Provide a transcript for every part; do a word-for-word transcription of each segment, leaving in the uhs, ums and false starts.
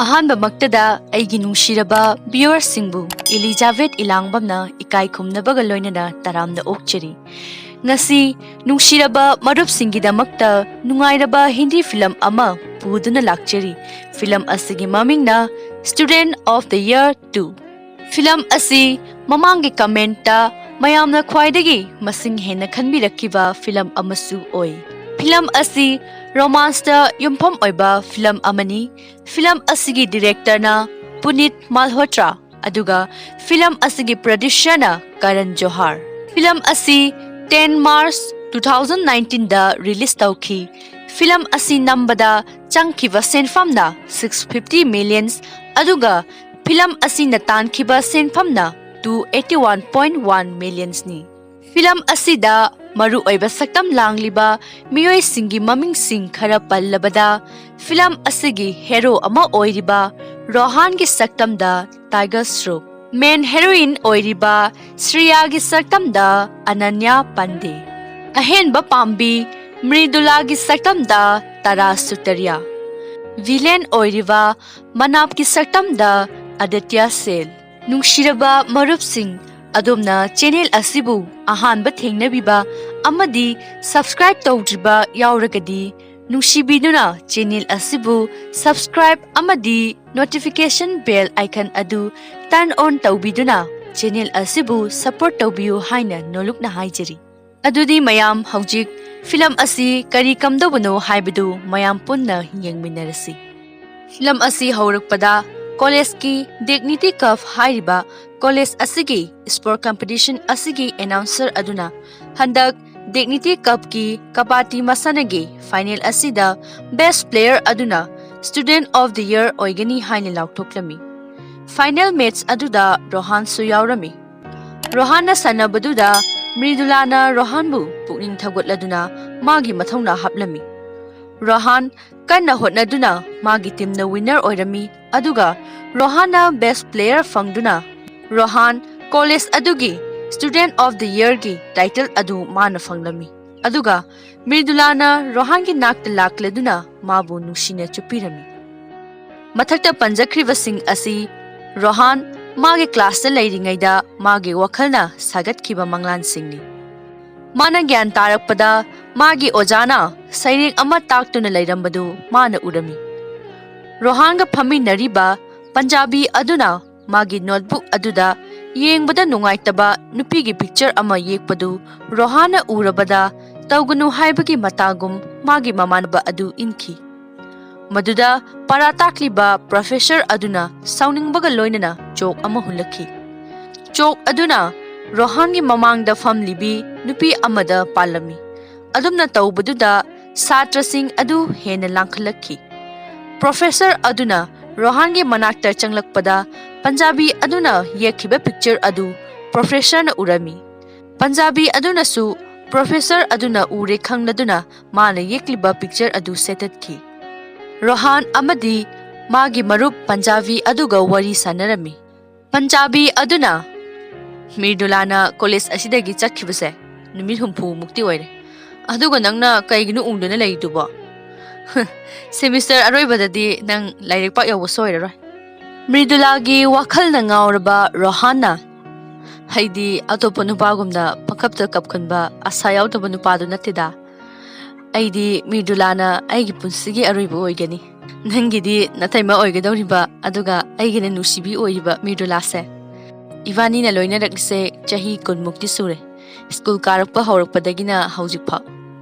ꯑꯍꯥꯟꯕꯃꯛꯇꯗ ꯑꯩꯒꯤ ꯅꯨꯡꯁꯤꯔꯕ viewerꯁꯤꯡꯕꯨ ꯏꯂꯤꯖꯥꯕꯦꯠ ꯏꯂꯥꯡꯕꯝꯅ ꯏꯀꯥꯏ ꯈꯨꯝꯅꯕꯒ ꯂꯣꯏꯅꯅ ꯇꯔꯥꯝꯅ ꯑꯣꯛꯆꯔꯤ꯫ ꯉꯁꯤ ꯅꯨꯡꯁꯤꯔꯕ ꯃꯔꯨꯞꯁꯤꯡꯒꯤꯗꯃꯛꯇ ꯅꯨꯡꯉꯥꯏꯔꯕ ꯍꯤꯟꯗꯤ ꯐꯤꯂꯝ ꯑꯃ ꯄꯨꯗꯨꯅ ꯂꯥꯛꯆꯔꯤ꯫ ꯐꯤꯂꯝ ꯑꯁꯤꯒꯤ ꯃꯃꯤꯡꯅ Student of the Year two꯫ Film ꯑꯁꯤ ꯃꯃꯥꯡꯒꯤ commentꯇ ꯃꯌꯥꯝꯅ ꯈ꯭ꯋꯥꯏꯗꯒꯤ ꯃꯁꯤꯡ ꯍꯦꯟꯅ ꯈꯟꯕꯤꯔꯛꯈꯤꯕ ꯐꯤꯂꯝ ꯑꯃꯁꯨ ꯑꯣꯏ꯫ ꯐꯤꯂꯝ ꯑꯁꯤ romanceꯇ ꯌꯨꯝꯐꯝ ꯑꯣꯏꯕ ꯐꯤꯂꯝ ꯑꯃꯅꯤ꯫ ꯐꯤꯂꯝ ꯑꯁꯤꯒꯤ directorꯅ ꯄꯨꯅꯤꯠ ꯃꯜꯍꯣꯇ꯭ꯔꯥ, ꯑꯗꯨꯒ ꯐꯤꯂꯝ ꯑꯁꯤꯒꯤ producerꯅ ꯀꯔꯟ ꯖꯣꯍꯥꯔ꯫ ꯐꯤꯂꯝ ꯑꯁꯤ ten March two thousand nineteenꯗ release ꯇꯧꯈꯤ꯫ ꯐꯤꯂꯝ ꯑꯁꯤ ꯅꯝꯕꯗ ꯆꯪꯈꯤꯕ ꯁꯦꯟꯐꯝꯅ six fifty millions, ꯑꯗꯨꯒ ꯐꯤꯂꯝ ꯑꯁꯤꯅ ꯇꯥꯟꯈꯤꯕ ꯁꯦꯟꯐꯝꯅ two eighty one point one millionsꯅꯤ꯫ ꯐꯤꯂꯝ ꯑꯁꯤꯗ ꯃꯔꯨꯑꯣꯏꯕ ꯁꯛꯇꯝ ꯂꯥꯡꯂꯤꯕ ꯃꯤꯑꯣꯏꯁꯤꯡꯒꯤ ꯃꯃꯤꯡꯁꯤꯡ ꯈꯔ ꯄꯜꯂꯕꯗ, ꯐꯤꯂꯝ ꯑꯁꯤꯒꯤ hero ꯑꯃ ꯑꯣꯏꯔꯤꯕ ꯔꯣꯍꯥꯟꯒꯤ ꯁꯛꯇꯝꯗ ꯇꯥꯏꯒꯔ ꯁ꯭ꯔꯣꯐ, main heroine ꯑꯣꯏꯔꯤꯕ ꯁ꯭ꯔꯤꯌꯥꯒꯤ ꯁꯛꯇꯝꯗ ꯑꯅꯟꯌꯥ ꯄꯥꯟꯗꯦ, ꯑꯍꯦꯟꯕ ꯄꯥꯝꯕꯤ ꯃ꯭ꯔꯤꯗꯨꯂꯥꯒꯤ ꯁꯛꯇꯝꯗ ꯇꯥꯔꯥ ꯁꯨꯇꯔꯤꯌꯥ, villain ꯑꯣꯏꯔꯤꯕ ꯃꯅꯥꯞꯀꯤ ꯁꯛꯇꯝꯗ ꯑꯗꯤꯇ꯭ꯌ ꯁꯦꯜ꯫ ꯅꯨꯡꯁꯤꯔꯕ ꯃꯔꯨꯞꯁꯤꯡ, ꯑꯗꯣꯝꯅ channel ꯑꯁꯤꯕꯨ ꯑꯍꯥꯟꯕ ꯊꯦꯡꯅꯕꯤꯕ ꯑꯃꯗꯤ subscribe ꯇꯧꯗ꯭ꯔꯤꯕ ꯌꯥꯎꯔꯒꯗꯤ, ꯅꯨꯡꯁꯤꯕꯤꯗꯨꯅ channel ꯑꯁꯤꯕꯨ subscribe ꯑꯃꯗꯤ notification bell icon ꯑꯗꯨ turn on ꯇꯧꯕꯤꯗꯨꯅ channel ꯑꯁꯤꯕꯨ support ꯇꯧꯕꯤꯌꯨ ꯍꯥꯏꯅ ꯅꯣꯂꯨꯛꯅ ꯍꯥꯏꯖꯔꯤ꯫ ꯑꯗꯨꯗꯤ ꯃꯌꯥꯝ, ꯍꯧꯖꯤꯛ ꯐꯤꯂꯝ ꯑꯁꯤ ꯀꯔꯤ ꯀꯝꯗꯧꯕꯅꯣ ꯍꯥꯏꯕꯗꯨ ꯃꯌꯥꯝ ꯄꯨꯟꯅ ꯌꯦꯡꯃꯤꯟꯅꯔꯁꯤ꯫ ꯐꯤꯂꯝ ꯑꯁꯤ ꯍꯧꯔꯛꯄꯗ ꯀꯣꯂꯦꯖꯀꯤ Dignity Cup ꯍꯥꯏꯔꯤꯕ ꯀꯣꯂꯦꯖ ꯑꯁꯤꯒꯤ sport competition ꯑꯁꯤꯒꯤ announcer ꯑꯗꯨꯅ ꯍꯟꯗꯛ Dignity Cupꯀꯤ ꯀꯕꯥꯗꯤ ꯃꯁꯥꯟꯅꯒꯤ final ꯑꯁꯤꯗ best player ꯑꯗꯨꯅ Student of the Year ꯑꯣꯏꯒꯅꯤ ꯍꯥꯏꯅ ꯂꯥꯎꯊꯣꯛꯂꯝꯃꯤ꯫ Final match ꯑꯗꯨꯗ ꯔꯣꯍꯥꯟꯁꯨ ꯌꯥꯎꯔꯝꯃꯤ꯫ ꯔꯣꯍꯥꯟꯅ ꯁꯥꯟꯅꯕꯗꯨꯗ ꯃ꯭ꯔꯤꯗꯨꯂꯥꯅ ꯔꯣꯍꯥꯟꯕꯨ ꯄꯨꯛꯅꯤꯡ ꯊꯧꯒꯠꯂꯗꯨꯅ ꯃꯥꯒꯤ ꯃꯊꯧꯅꯥ ꯍꯥꯞꯂꯝꯃꯤ꯫ ꯔꯣꯍꯥꯟ ꯀꯟꯅ ꯍꯣꯠꯅꯗꯨꯅ ꯃꯥꯒꯤ teamꯅ winner ꯑꯣꯏꯔꯝꯃꯤ, ꯑꯗꯨꯒ ꯔꯣꯍꯥꯟꯅ best player ꯐꯪꯗꯨꯅ ꯔꯣꯍꯥꯟ ꯀꯣꯂꯦꯖ ꯑꯗꯨꯒꯤ Student of the Yearꯒꯤ title ꯑꯗꯨ ꯃꯥꯅ ꯐꯪꯂꯝꯃꯤ꯫ ꯑꯗꯨꯒ ꯃ꯭ꯔꯤꯗꯨꯂꯥꯅ ꯔꯣꯍꯥꯟꯒꯤ ꯅꯥꯛꯇ ꯂꯥꯛꯂꯗꯨꯅ ꯃꯥꯕꯨ ꯅꯨꯡꯁꯤꯅ ꯆꯨꯞꯄꯤꯔꯝꯃꯤ꯫ ꯃꯊꯛꯇ ꯄꯟꯖꯈ꯭ꯔꯤꯕꯁꯤꯡ ꯑꯁꯤ ꯔꯣꯍꯥꯟ ꯃꯥꯒꯤ ꯀ꯭ꯂꯥꯁꯇ ꯂꯩꯔꯤꯉꯩꯗ ꯃꯥꯒꯤ ꯋꯥꯈꯜꯅ ꯁꯥꯒꯠꯈꯤꯕ ꯃꯪꯂꯥꯟꯁꯤꯡꯅꯤ꯫ ꯃꯥꯅ ꯒ꯭ꯌꯥꯟ ꯇꯥꯔꯛꯄꯗ ꯃꯥꯒꯤ ꯑꯣꯖꯥꯅ ꯁꯩꯔꯦꯡ ꯑꯃ ꯇꯥꯛꯇꯨꯅ ꯂꯩꯔꯝꯕꯗꯨ ꯃꯥꯅ ꯎꯔꯝꯃꯤ꯫ ꯔꯣꯍꯥꯟꯒ ꯐꯝꯃꯤꯟꯅꯔꯤꯕ ꯄꯟꯖꯥꯕꯤ ꯑꯗꯨꯅ ꯃꯥꯒꯤ ꯅꯣꯠꯕꯨꯛ ꯑꯗꯨꯗ ꯌꯦꯡꯕꯗ ꯅꯨꯡꯉꯥꯏꯇꯕ ꯅꯨꯄꯤꯒꯤ ꯄꯤꯛꯆꯔ ꯑꯃ ꯌꯦꯛꯄꯗꯨ ꯔꯣꯍꯥꯟꯅ ꯎꯔꯕꯗ ꯇꯧꯒꯅꯨ ꯍꯥꯏꯕꯒꯤ ꯃꯇꯥꯒꯨꯝ ꯃꯥꯒꯤ ꯃꯃꯥꯟꯅꯕ ꯑꯗꯨ ꯏꯟꯈꯤ꯫ ꯃꯗꯨꯗ ꯄꯥꯔꯥ ꯇꯥꯛꯂꯤꯕ ꯄ꯭ꯔꯣꯐꯦꯁꯔ ꯑꯗꯨꯅ ꯁꯥꯎꯅꯤꯡꯕꯒ ꯂꯣꯏꯅꯅ ꯆꯣꯛ ꯑꯃ ꯍꯨꯜꯂꯛꯈꯤ꯫ ꯆꯣꯛ ꯑꯗꯨꯅ ꯔꯣꯍꯥꯟꯒꯤ ꯃꯃꯥꯡꯗ ꯐꯝꯂꯤꯕꯤ ꯅꯨꯄꯤ ꯑꯃꯗ ꯄꯥꯜꯂꯝꯃꯤ꯫ ꯑꯗꯨꯝꯅ ꯇꯧꯕꯗꯨꯗ ꯁꯥꯇ꯭ꯔꯁꯤꯡ ꯑꯗꯨ ꯍꯦꯟꯅ ꯂꯥꯡꯈꯠꯂꯛꯈꯤ꯫ ꯄ꯭ꯔꯣꯐꯦꯁꯔ ꯑꯗꯨꯅ ꯔꯣꯍꯥꯟꯒꯤ ꯃꯅꯥꯛꯇ ꯆꯪꯂꯛꯄꯗ ꯄꯟꯖꯥꯕꯤ ꯑꯗꯨꯅ ꯌꯦꯛꯈꯤꯕ ꯄꯤꯛꯆꯔ ꯑꯗꯨ ꯄ꯭ꯔꯣꯐꯦꯁꯔꯅ ꯎꯔꯝꯃꯤ꯫ ꯄꯟꯖꯥꯕꯤ ꯑꯗꯨꯅꯁꯨ ꯄ꯭ꯔꯣꯐꯦꯁꯔ ꯑꯗꯨꯅ ꯎꯔꯦ ꯈꯪꯂꯗꯨꯅ ꯃꯥꯅ ꯌꯦꯛꯂꯤꯕ ꯄꯤꯛꯆꯔ ꯑꯗꯨ ꯁꯦꯠꯇꯠꯈꯤ꯫ ꯔꯣꯍꯥꯟ ꯑꯃꯗꯤ ꯃꯥꯒꯤ ꯃꯔꯨꯞ ꯄꯟꯖꯥꯕꯤ ꯑꯗꯨꯒ ꯋꯥꯔꯤ ꯁꯥꯟꯅꯔꯝꯃꯤ꯫ ꯄꯟꯖꯥꯕꯤ ꯑꯗꯨꯅ, "ꯃꯤꯔꯗꯨꯂꯥꯅ ꯀꯣꯂꯦꯖ ꯑꯁꯤꯗꯒꯤ ꯆꯠꯈꯤꯕꯁꯦ ꯅꯨꯃꯤꯠ ꯍꯨꯝꯐꯨ ꯃꯨꯛꯇꯤ ꯑꯣꯏꯔꯦ, ꯑꯗꯨꯒ ꯅꯪꯅ ꯀꯩꯒꯤꯅꯣ ꯎꯪꯗꯨꯅ ꯂꯩꯔꯤꯗꯨꯕꯣ? ꯁꯦꯃꯤꯁꯇꯔ ꯑꯔꯣꯏꯕꯗꯗꯤ ꯅꯪ ꯂꯥꯏꯔꯤꯛ ꯄꯥꯛ ꯌꯧꯕ ꯁꯣꯏꯔꯔꯣꯏ꯫" ꯃꯤꯔꯗꯨꯂꯥꯒꯤ ꯋꯥꯈꯜꯅ ꯉꯥꯎꯔꯕ ꯔꯣꯍꯥꯟꯅ, "ꯑꯩꯗꯤ ꯑꯇꯣꯞꯄ ꯅꯨꯄꯥꯒꯨꯝꯅ ꯄꯪꯀꯞꯇ ꯀꯞꯈꯟꯕ ꯑꯁꯥ ꯌꯥꯎꯗꯕ ꯅꯨꯄꯥꯗꯨ ꯅꯠꯇꯦꯗ꯫ ꯑꯩꯗꯤ ꯃꯤꯔꯗꯨꯂꯥꯅ ꯑꯩꯒꯤ ꯄꯨꯟꯁꯤꯒꯤ ꯑꯔꯣꯏꯕ ꯑꯣꯏꯒꯅꯤ꯫ ꯅꯪꯒꯤꯗꯤ ꯅꯇꯩꯃ ꯑꯣꯏꯒꯗꯧꯔꯤꯕ, ꯑꯗꯨꯒ ꯑꯩꯒꯤꯅ ꯅꯨꯡꯁꯤꯕꯤ ꯑꯣꯏꯔꯤꯕ ꯃꯤꯔꯗꯨꯂꯥꯁꯦ꯫ ꯏꯕꯥꯅꯤꯅ ꯂꯣꯏꯅꯔꯛꯂꯤꯁꯦ ꯆꯍꯤ ꯀꯨꯟꯃꯨꯛꯇꯤ ꯁꯨꯔꯦ, ꯁ꯭ꯀꯨꯜ ꯀꯥꯔꯛꯄ ꯍꯧꯔꯛꯄꯗꯒꯤꯅ ꯍꯧꯖꯤꯛꯐꯥꯎ꯫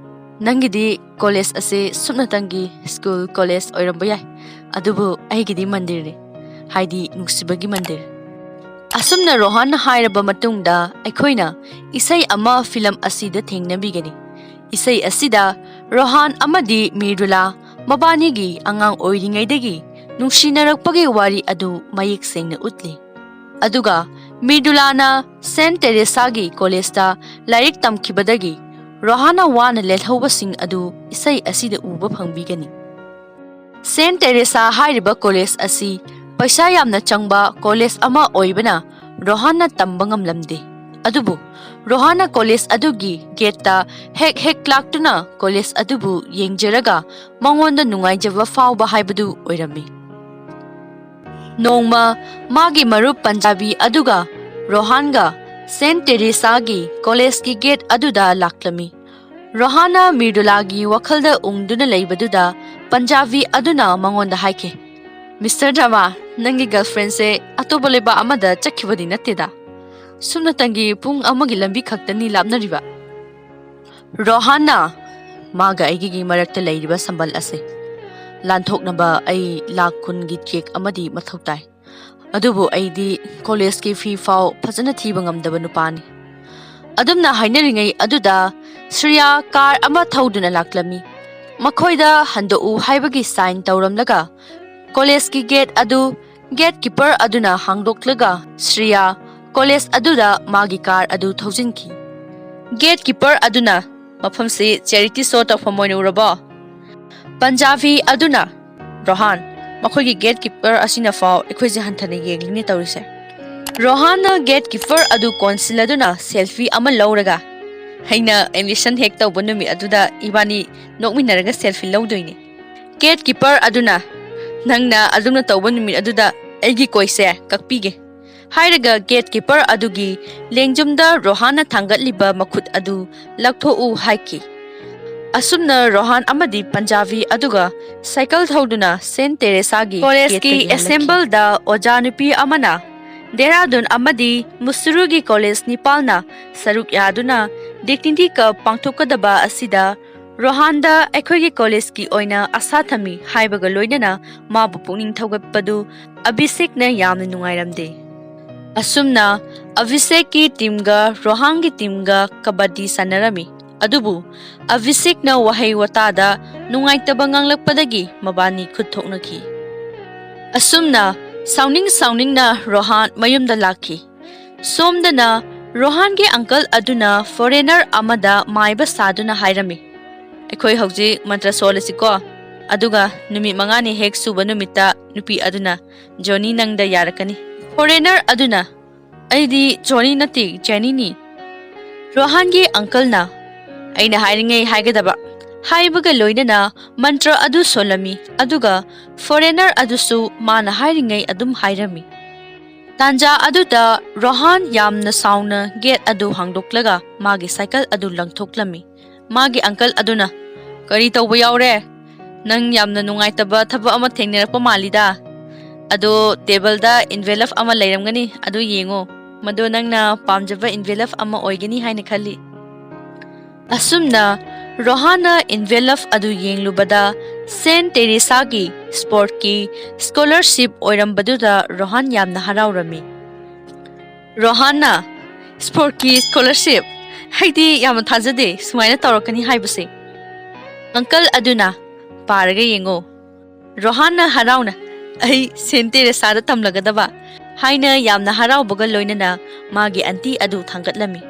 ꯅꯪꯒꯤꯗꯤ ꯀꯣꯂꯦꯖ ꯑꯁꯦ ꯁꯨꯞꯅꯇꯪꯒꯤ ꯁ꯭ꯀꯨꯜ, ꯀꯣꯂꯦꯖ ꯑꯣꯏꯔꯝꯕ ꯌꯥꯏ, ꯑꯗꯨꯕꯨ ꯑꯩꯒꯤꯗꯤ ꯃꯟꯗꯤꯔꯅꯤ, ꯍꯥꯏꯗꯤ ꯅꯨꯡꯁꯤꯕꯒꯤ ꯃꯟꯗꯤꯔ꯫" ꯑꯁꯨꯝꯅ ꯔꯣꯍꯟꯅ ꯍꯥꯏꯔꯕ ꯃꯇꯨꯡꯗ ꯑꯩꯈꯣꯏꯅ ꯏꯁꯩ ꯑꯃ ꯐꯤꯂꯝ ꯑꯁꯤꯗ ꯊꯦꯡꯅꯕꯤꯒꯅꯤ꯫ ꯏꯁꯩ ꯑꯁꯤꯗ ꯔꯣꯍꯥꯟ ꯑꯃꯗꯤ ꯃꯤꯔꯗꯨꯂꯥ ꯃꯕꯥꯅꯤꯒꯤ ꯑꯉꯥꯡ ꯑꯣꯏꯔꯤꯉꯩꯗꯒꯤ ꯅꯨꯡꯁꯤꯅꯔꯛꯄꯒꯤ ꯋꯥꯔꯤ ꯑꯗꯨ ꯃꯌꯦꯛ ꯁꯦꯡꯅ ꯎꯠꯂꯤ꯫ ꯑꯗꯨꯒ ꯃꯤꯔꯗꯨꯂꯥꯅ ꯁꯦꯟꯠ ꯇꯦꯔꯦꯁꯥꯒꯤ ꯀꯣꯂꯦꯖꯇ ꯂꯥꯏꯔꯤꯛ ꯇꯝꯈꯤꯕꯗꯒꯤ ꯔꯣꯍꯥꯟꯅ ꯋꯥꯅ ꯂꯦꯜꯍꯧꯕꯁꯤꯡ ꯑꯗꯨ ꯏꯁꯩ ꯑꯁꯤꯗ ꯎꯕ ꯐꯪꯕꯤꯒꯅꯤ꯫ ꯁꯦꯟꯠ ꯇꯦꯔꯦꯁꯥ ꯍꯥꯏꯔꯤꯕ ꯀꯣꯂꯦꯖ ꯑꯁꯤ ꯄꯩꯁꯥ ꯌꯥꯝꯅ ꯆꯪꯕ ꯀꯣꯂꯦꯖ ꯑꯃ ꯑꯣꯏꯕꯅ ꯔꯣꯍꯥꯟꯅ ꯇꯝꯕ ꯉꯝꯂꯝꯗꯦ꯫ ꯑꯗꯨꯕꯨ ꯔꯣꯍꯥꯟꯅ ꯀꯣꯂꯦꯖ ꯑꯗꯨꯒꯤ ꯒꯦꯠꯇ ꯍꯦꯛ ꯍꯦꯛ ꯂꯥꯛꯇꯨꯅ ꯀꯣꯂꯦꯖ ꯑꯗꯨꯕꯨ ꯌꯦꯡꯖꯔꯒ ꯃꯉꯣꯟꯗ ꯅꯨꯡꯉꯥꯏꯖꯕ ꯐꯥꯎꯕ ꯍꯥꯏꯕꯗꯨ ꯑꯣꯏꯔꯝꯃꯤ꯫ ꯅꯣꯡꯃ ꯃꯥꯒꯤ ꯃꯔꯨꯞ ꯄꯟꯖꯥꯕꯤ ꯑꯗꯨꯒ ꯔꯣꯍꯥꯟꯒ ꯁꯦꯟꯠ ꯇꯦꯔꯦꯁꯥꯒꯤ ꯀꯣꯂꯦꯖꯀꯤ ꯒꯦꯠ ꯑꯗꯨꯗ ꯂꯥꯛꯂꯝꯃꯤ꯫ ꯔꯣꯍꯥꯟꯅ ꯃꯤꯔꯗꯨꯂꯥꯒꯤ ꯋꯥꯈꯜꯗ ꯎꯪꯗꯨꯅ ꯂꯩꯕꯗꯨꯗ ꯄꯟꯖꯥꯕꯤ ꯑꯗꯨꯅ ꯃꯉꯣꯟꯗ ꯍꯥꯏꯈꯤ, "ꯃꯤꯁꯇꯔ ꯗ꯭ꯔꯃꯥ, ꯅꯪꯒꯤ ꯒꯔꯜꯐ꯭ꯔꯦꯟꯁꯦ ꯑꯇꯣꯞꯄ ꯂꯩꯕꯥꯛ ꯑꯃꯗ ꯆꯠꯈꯤꯕꯗꯤ ꯅꯠꯇꯦꯗ? ꯁꯨꯞꯅꯇꯪꯒꯤ ꯄꯨꯡ ꯑꯃꯒꯤ ꯂꯝꯕꯤ ꯈꯛꯇꯅꯤ ꯂꯥꯞꯅꯔꯤꯕ꯫" ꯔꯣꯍꯥꯟꯅ ꯃꯥꯒ ꯑꯩꯒꯤ ꯃꯔꯛꯇ ꯂꯩꯔꯤꯕ ꯁꯝꯕꯜ ꯑꯁꯦ ꯂꯥꯟꯊꯣꯛꯅꯕ ꯑꯩ ꯂꯥꯛ ꯀꯨꯟꯒꯤ ꯆꯦꯛ ꯑꯃꯗꯤ ꯃꯊꯧ ꯇꯥꯏ꯫ ꯑꯗꯨꯕꯨ ꯑꯩꯗꯤ ꯀꯣꯂꯦꯖꯀꯤ ꯐꯤ ꯐꯥꯎ ꯐꯖꯅ ꯊꯤꯕ ꯉꯝꯗꯕ ꯅꯨꯄꯥꯅꯤ꯫ ꯑꯗꯨꯝꯅ ꯍꯥꯏꯅꯔꯤꯉꯩ ꯑꯗꯨꯗ ꯁ꯭ꯔꯤꯌꯥ ꯀꯥꯔ ꯑꯃ ꯊꯧꯗꯨꯅ ꯂꯥꯛꯂꯝꯃꯤ꯫ ꯃꯈꯣꯏꯗ ꯍꯟꯗꯣꯛꯎ ꯍꯥꯏꯕꯒꯤ ꯁꯥꯏꯟ ꯇꯧꯔꯝꯂꯒ ꯀꯣꯂꯦꯖꯀꯤ ꯒꯦꯠ ꯑꯗꯨ ꯒꯦꯠ ꯀꯤꯄꯔ ꯑꯗꯨꯅ ꯍꯥꯡꯗꯣꯛꯂꯒ ꯁ꯭ꯔꯤꯌꯥ ꯀꯣꯂꯦꯖ ꯑꯗꯨꯗ ꯃꯥꯒꯤ ꯀꯥꯔ ꯑꯗꯨ ꯊꯧꯖꯤꯟꯈꯤ꯫ ꯒꯦꯠ ꯀꯤꯄꯔ ꯑꯗꯨꯅ, "ꯃꯐꯝꯁꯤ ꯆꯦꯔꯤꯇꯤ ꯁꯣ ꯇꯧꯐꯝ ꯑꯣꯏꯅ ꯎꯔꯕꯣ?" ꯄꯟꯖꯥꯕꯤ ꯑꯗꯨꯅ, "ꯔꯣꯍꯥꯟ, ꯃꯈꯣꯏꯒꯤ ꯒꯦꯠ ꯀꯤꯄꯔ ꯑꯁꯤꯅ ꯐꯥꯎ ꯑꯩꯈꯣꯏꯁꯦ ꯍꯟꯊꯅ ꯌꯦꯡꯂꯤꯅꯦ ꯇꯧꯔꯤꯁꯦ꯫" ꯔꯣꯍꯥꯟꯅ ꯒꯦꯠ ꯀꯤꯄꯔ ꯑꯗꯨ ꯀꯣꯟꯁꯤꯜꯂꯗꯨꯅ ꯁꯦꯜꯐꯤ ꯑꯃ ꯂꯧꯔꯒ, "ꯑꯩꯅ ꯑꯦꯗꯃꯤꯁꯟ ꯍꯦꯛ ꯇꯧꯕ ꯅꯨꯃꯤꯠ ꯑꯗꯨꯗ ꯏꯕꯥꯅꯤ ꯅꯣꯛꯃꯤꯟꯅꯔꯒ ꯁꯦꯜꯐꯤ ꯂꯧꯗꯣꯏꯅꯤ꯫" ꯒꯦꯠ ꯀꯤꯄꯔ ꯑꯗꯨꯅ, "ꯅꯪꯅ ꯑꯗꯨꯝꯅ ꯇꯧꯕ ꯅꯨꯃꯤꯠ ꯑꯗꯨꯗ ꯑꯩꯒꯤ ꯀꯣꯏꯁꯦ ꯀꯛꯄꯤꯒꯦ," ꯍꯥꯏꯔꯒ ꯒꯦꯠ ꯀꯤꯄꯔ ꯑꯗꯨꯒꯤ ꯂꯦꯡꯖꯨꯝꯗ ꯔꯣꯍꯥꯟꯅ ꯊꯥꯡꯒꯠꯂꯤꯕ ꯃꯈꯨꯠ ꯑꯗꯨ ꯂꯧꯊꯣꯛꯎ ꯍꯥꯏꯈꯤ꯫ ꯑꯁꯨꯝꯅ ꯔꯣꯍꯥꯟ ꯑꯃꯗꯤ ꯄꯟꯖꯥꯕꯤ ꯑꯗꯨꯒ ꯁꯥꯏꯀꯜ ꯊꯧꯗꯨꯅ ꯁꯦꯟꯠ ꯇꯦꯔꯦꯁꯥꯒꯤ ꯀꯣꯂꯦꯖꯀꯤ ꯒꯦꯠꯇꯒꯤ ꯍꯜꯂꯛꯈꯤ꯫ ꯑꯦꯁꯦꯝꯕꯜꯗ ꯑꯣꯖꯥ ꯅꯨꯄꯤ ꯑꯃꯅ ꯗꯦꯍꯔꯥꯗꯨꯟ ꯑꯃꯗꯤ ꯃꯨꯁꯨꯔꯨꯒꯤ ꯀꯣꯂꯦꯖ ꯅꯤꯄꯥꯜꯅ ꯁꯔꯨꯛ ꯌꯥꯗꯨꯅ ꯗꯤꯒꯅꯤꯇꯤ ꯀꯞ ꯄꯥꯡꯊꯣꯛꯀꯗꯕ ꯑꯁꯤꯗ ꯔꯣꯍꯥꯟꯗ ꯑꯩꯈꯣꯏꯒꯤ ꯀꯣꯂꯦꯖꯀꯤ ꯑꯣꯏꯅ ꯑꯁꯥ ꯊꯝꯃꯤ ꯍꯥꯏꯕꯒ ꯂꯣꯏꯅꯅ ꯃꯥꯕꯨ ꯄꯨꯛꯅꯤꯡ ꯊꯧꯒꯠꯄꯗꯨ ꯑꯚꯤꯁꯦꯛꯅ ꯌꯥꯝꯅ ꯅꯨꯡꯉꯥꯏꯔꯝꯗꯦ꯫ ꯑꯁꯨꯝꯅ ꯑꯚꯤꯁꯦꯛꯀꯤ ꯇꯤꯝꯒ ꯔꯣꯍꯥꯟꯒꯤ ꯇꯤꯝꯒ ꯀꯕꯗꯤ ꯁꯥꯟꯅꯔꯝꯃꯤ꯫ ꯑꯗꯨꯕꯨ ꯑꯚꯤꯁꯦꯛꯅ ꯋꯥꯍꯩ ꯋꯥꯇꯥꯗ ꯅꯨꯡꯉꯥꯏꯇꯕ ꯉꯥꯡꯂꯛꯄꯗꯒꯤ ꯃꯕꯥꯅꯤ ꯈꯨꯠ ꯊꯣꯛꯅꯈꯤ꯫ ꯑꯁꯨꯝꯅ ꯁꯥꯎꯅꯤꯡ ꯁꯥꯎꯅꯤꯡꯅ ꯔꯣꯍꯥꯟ ꯃꯌꯨꯝꯗ ꯂꯥꯛꯈꯤ꯫ ꯁꯣꯝꯗꯅ ꯔꯣꯍꯥꯟꯒꯤ ꯑꯪꯀꯜ ꯑꯗꯨꯅ ꯐꯣꯔꯦꯅꯔ ꯑꯃꯗ ꯃꯥꯏꯕ ꯁꯥꯗꯨꯅ ꯍꯥꯏꯔꯝꯃꯤ, "ꯑꯩꯈꯣꯏ ꯍꯧꯖꯤꯛ ꯃꯟꯇ꯭ꯔ ꯁꯣꯜꯂꯁꯤꯀꯣ, ꯑꯗꯨꯒ ꯅꯨꯃꯤꯠ ꯃꯉꯥꯅꯤ ꯍꯦꯛ ꯁꯨꯕ ꯅꯨꯃꯤꯠꯇ ꯅꯨꯄꯤ ꯑꯗꯨꯅ ꯖꯣꯅꯤ ꯅꯪꯗ ꯌꯥꯔꯛꯀꯅꯤ꯫" ꯐꯣꯔꯦꯅꯔ ꯑꯗꯨꯅ, "ꯑꯩꯗꯤ ꯖꯣꯅꯤ ꯅꯠꯇꯦ, ꯖꯦꯅꯤꯅꯤ꯫" ꯔꯣꯍꯥꯟꯒꯤ ꯑꯪꯀꯜꯅ, "ꯑꯩꯅ ꯍꯥꯏꯔꯤꯉꯩ ꯍꯥꯏꯒꯗꯕ, ꯍꯥꯏꯕꯒ ꯂꯣꯏꯅꯅ ꯃꯟꯇ꯭ꯔ ꯑꯗꯨ ꯁꯣꯜꯂꯝꯃꯤ, ꯑꯗꯨꯒ ꯐꯣꯔꯦꯅꯔ ꯑꯗꯨꯁꯨ ꯃꯥꯅ ꯍꯥꯏꯔꯤꯉꯩ ꯑꯗꯨꯝ ꯍꯥꯏꯔꯝꯃꯤ꯫ ꯇꯥꯟꯖꯥ ꯑꯗꯨꯗ ꯔꯣꯍꯥꯟ ꯌꯥꯝꯅ ꯁꯥꯎꯅ ꯒꯦꯠ ꯑꯗꯨ ꯍꯥꯡꯗꯣꯛꯂꯒ ꯃꯥꯒꯤ ꯁꯥꯏꯀꯜ ꯑꯗꯨ ꯂꯪꯊꯣꯛꯂꯝꯃꯤ꯫ ꯃꯥꯒꯤ ꯑꯪꯀꯜ ꯑꯗꯨꯅ, "ꯀꯔꯤ ꯇꯧꯕ ꯌꯥꯎꯔꯦ? ꯅꯪ ꯌꯥꯝꯅ ꯅꯨꯡꯉꯥꯏꯇꯕ ꯊꯕꯛ ꯑꯃ ꯊꯦꯡꯅꯔꯛꯄ ꯃꯥꯜꯂꯤꯗ꯫ ꯑꯗꯣ ꯇꯦꯕꯜꯗ ꯏꯟꯚꯦꯂꯞ ꯑꯃ ꯂꯩꯔꯝꯒꯅꯤ, ꯑꯗꯨ ꯌꯦꯡꯉꯣ꯫ ꯃꯗꯨ ꯅꯪꯅ ꯄꯥꯝꯖꯕ ꯏꯟꯚꯦꯂꯞ ꯑꯃ ꯑꯣꯏꯒꯅꯤ ꯍꯥꯏꯅ ꯈꯜꯂꯤ꯫" ꯑꯁꯨꯝꯅ ꯔꯣꯍꯥꯟꯅ ꯏꯟꯚꯦꯂꯞ ꯑꯗꯨ ꯌꯦꯡꯂꯨꯕꯗ ꯁꯦꯟ ꯇꯦꯔꯦꯁꯥꯒꯤ ꯁ꯭ꯄꯣꯔꯠꯀꯤ ꯁ꯭ꯀꯣꯂꯔꯁꯤꯞ ꯑꯣꯏꯔꯝꯕꯗꯨꯗ ꯔꯣꯍꯥꯟ ꯌꯥꯝꯅ ꯍꯔꯥꯎꯔꯝꯃꯤ꯫ ꯔꯣꯍꯥꯟꯅ, "ꯁ꯭ꯄꯣꯔꯠꯀꯤ ꯁ꯭ꯀꯣꯂꯔꯁꯤꯞ? ꯑꯩꯗꯤ ꯌꯥꯝꯅ ꯊꯥꯖꯗꯦ ꯁꯨꯃꯥꯏꯅ ꯇꯧꯔꯛꯀꯅꯤ ꯍꯥꯏꯕꯁꯦ꯫" ꯑꯪꯀꯜ ꯑꯗꯨꯅ, "ꯄꯥꯔꯒ ꯌꯦꯡꯉꯣ꯫" ꯔꯣꯍꯥꯟꯅ ꯍꯔꯥꯎꯅ, "ꯑꯩ ꯁꯦꯟ ꯇꯦꯔꯦꯁꯥꯗ ꯇꯝꯂꯒꯗꯕ" ꯍꯥꯏꯅ ꯌꯥꯝꯅ ꯍꯔꯥꯎꯕꯒ ꯂꯣꯏꯅꯅ ꯃꯥꯒꯤ ꯑꯟꯇꯤ ꯑꯗꯨ ꯊꯥꯡꯒꯠꯂꯝꯃꯤ꯫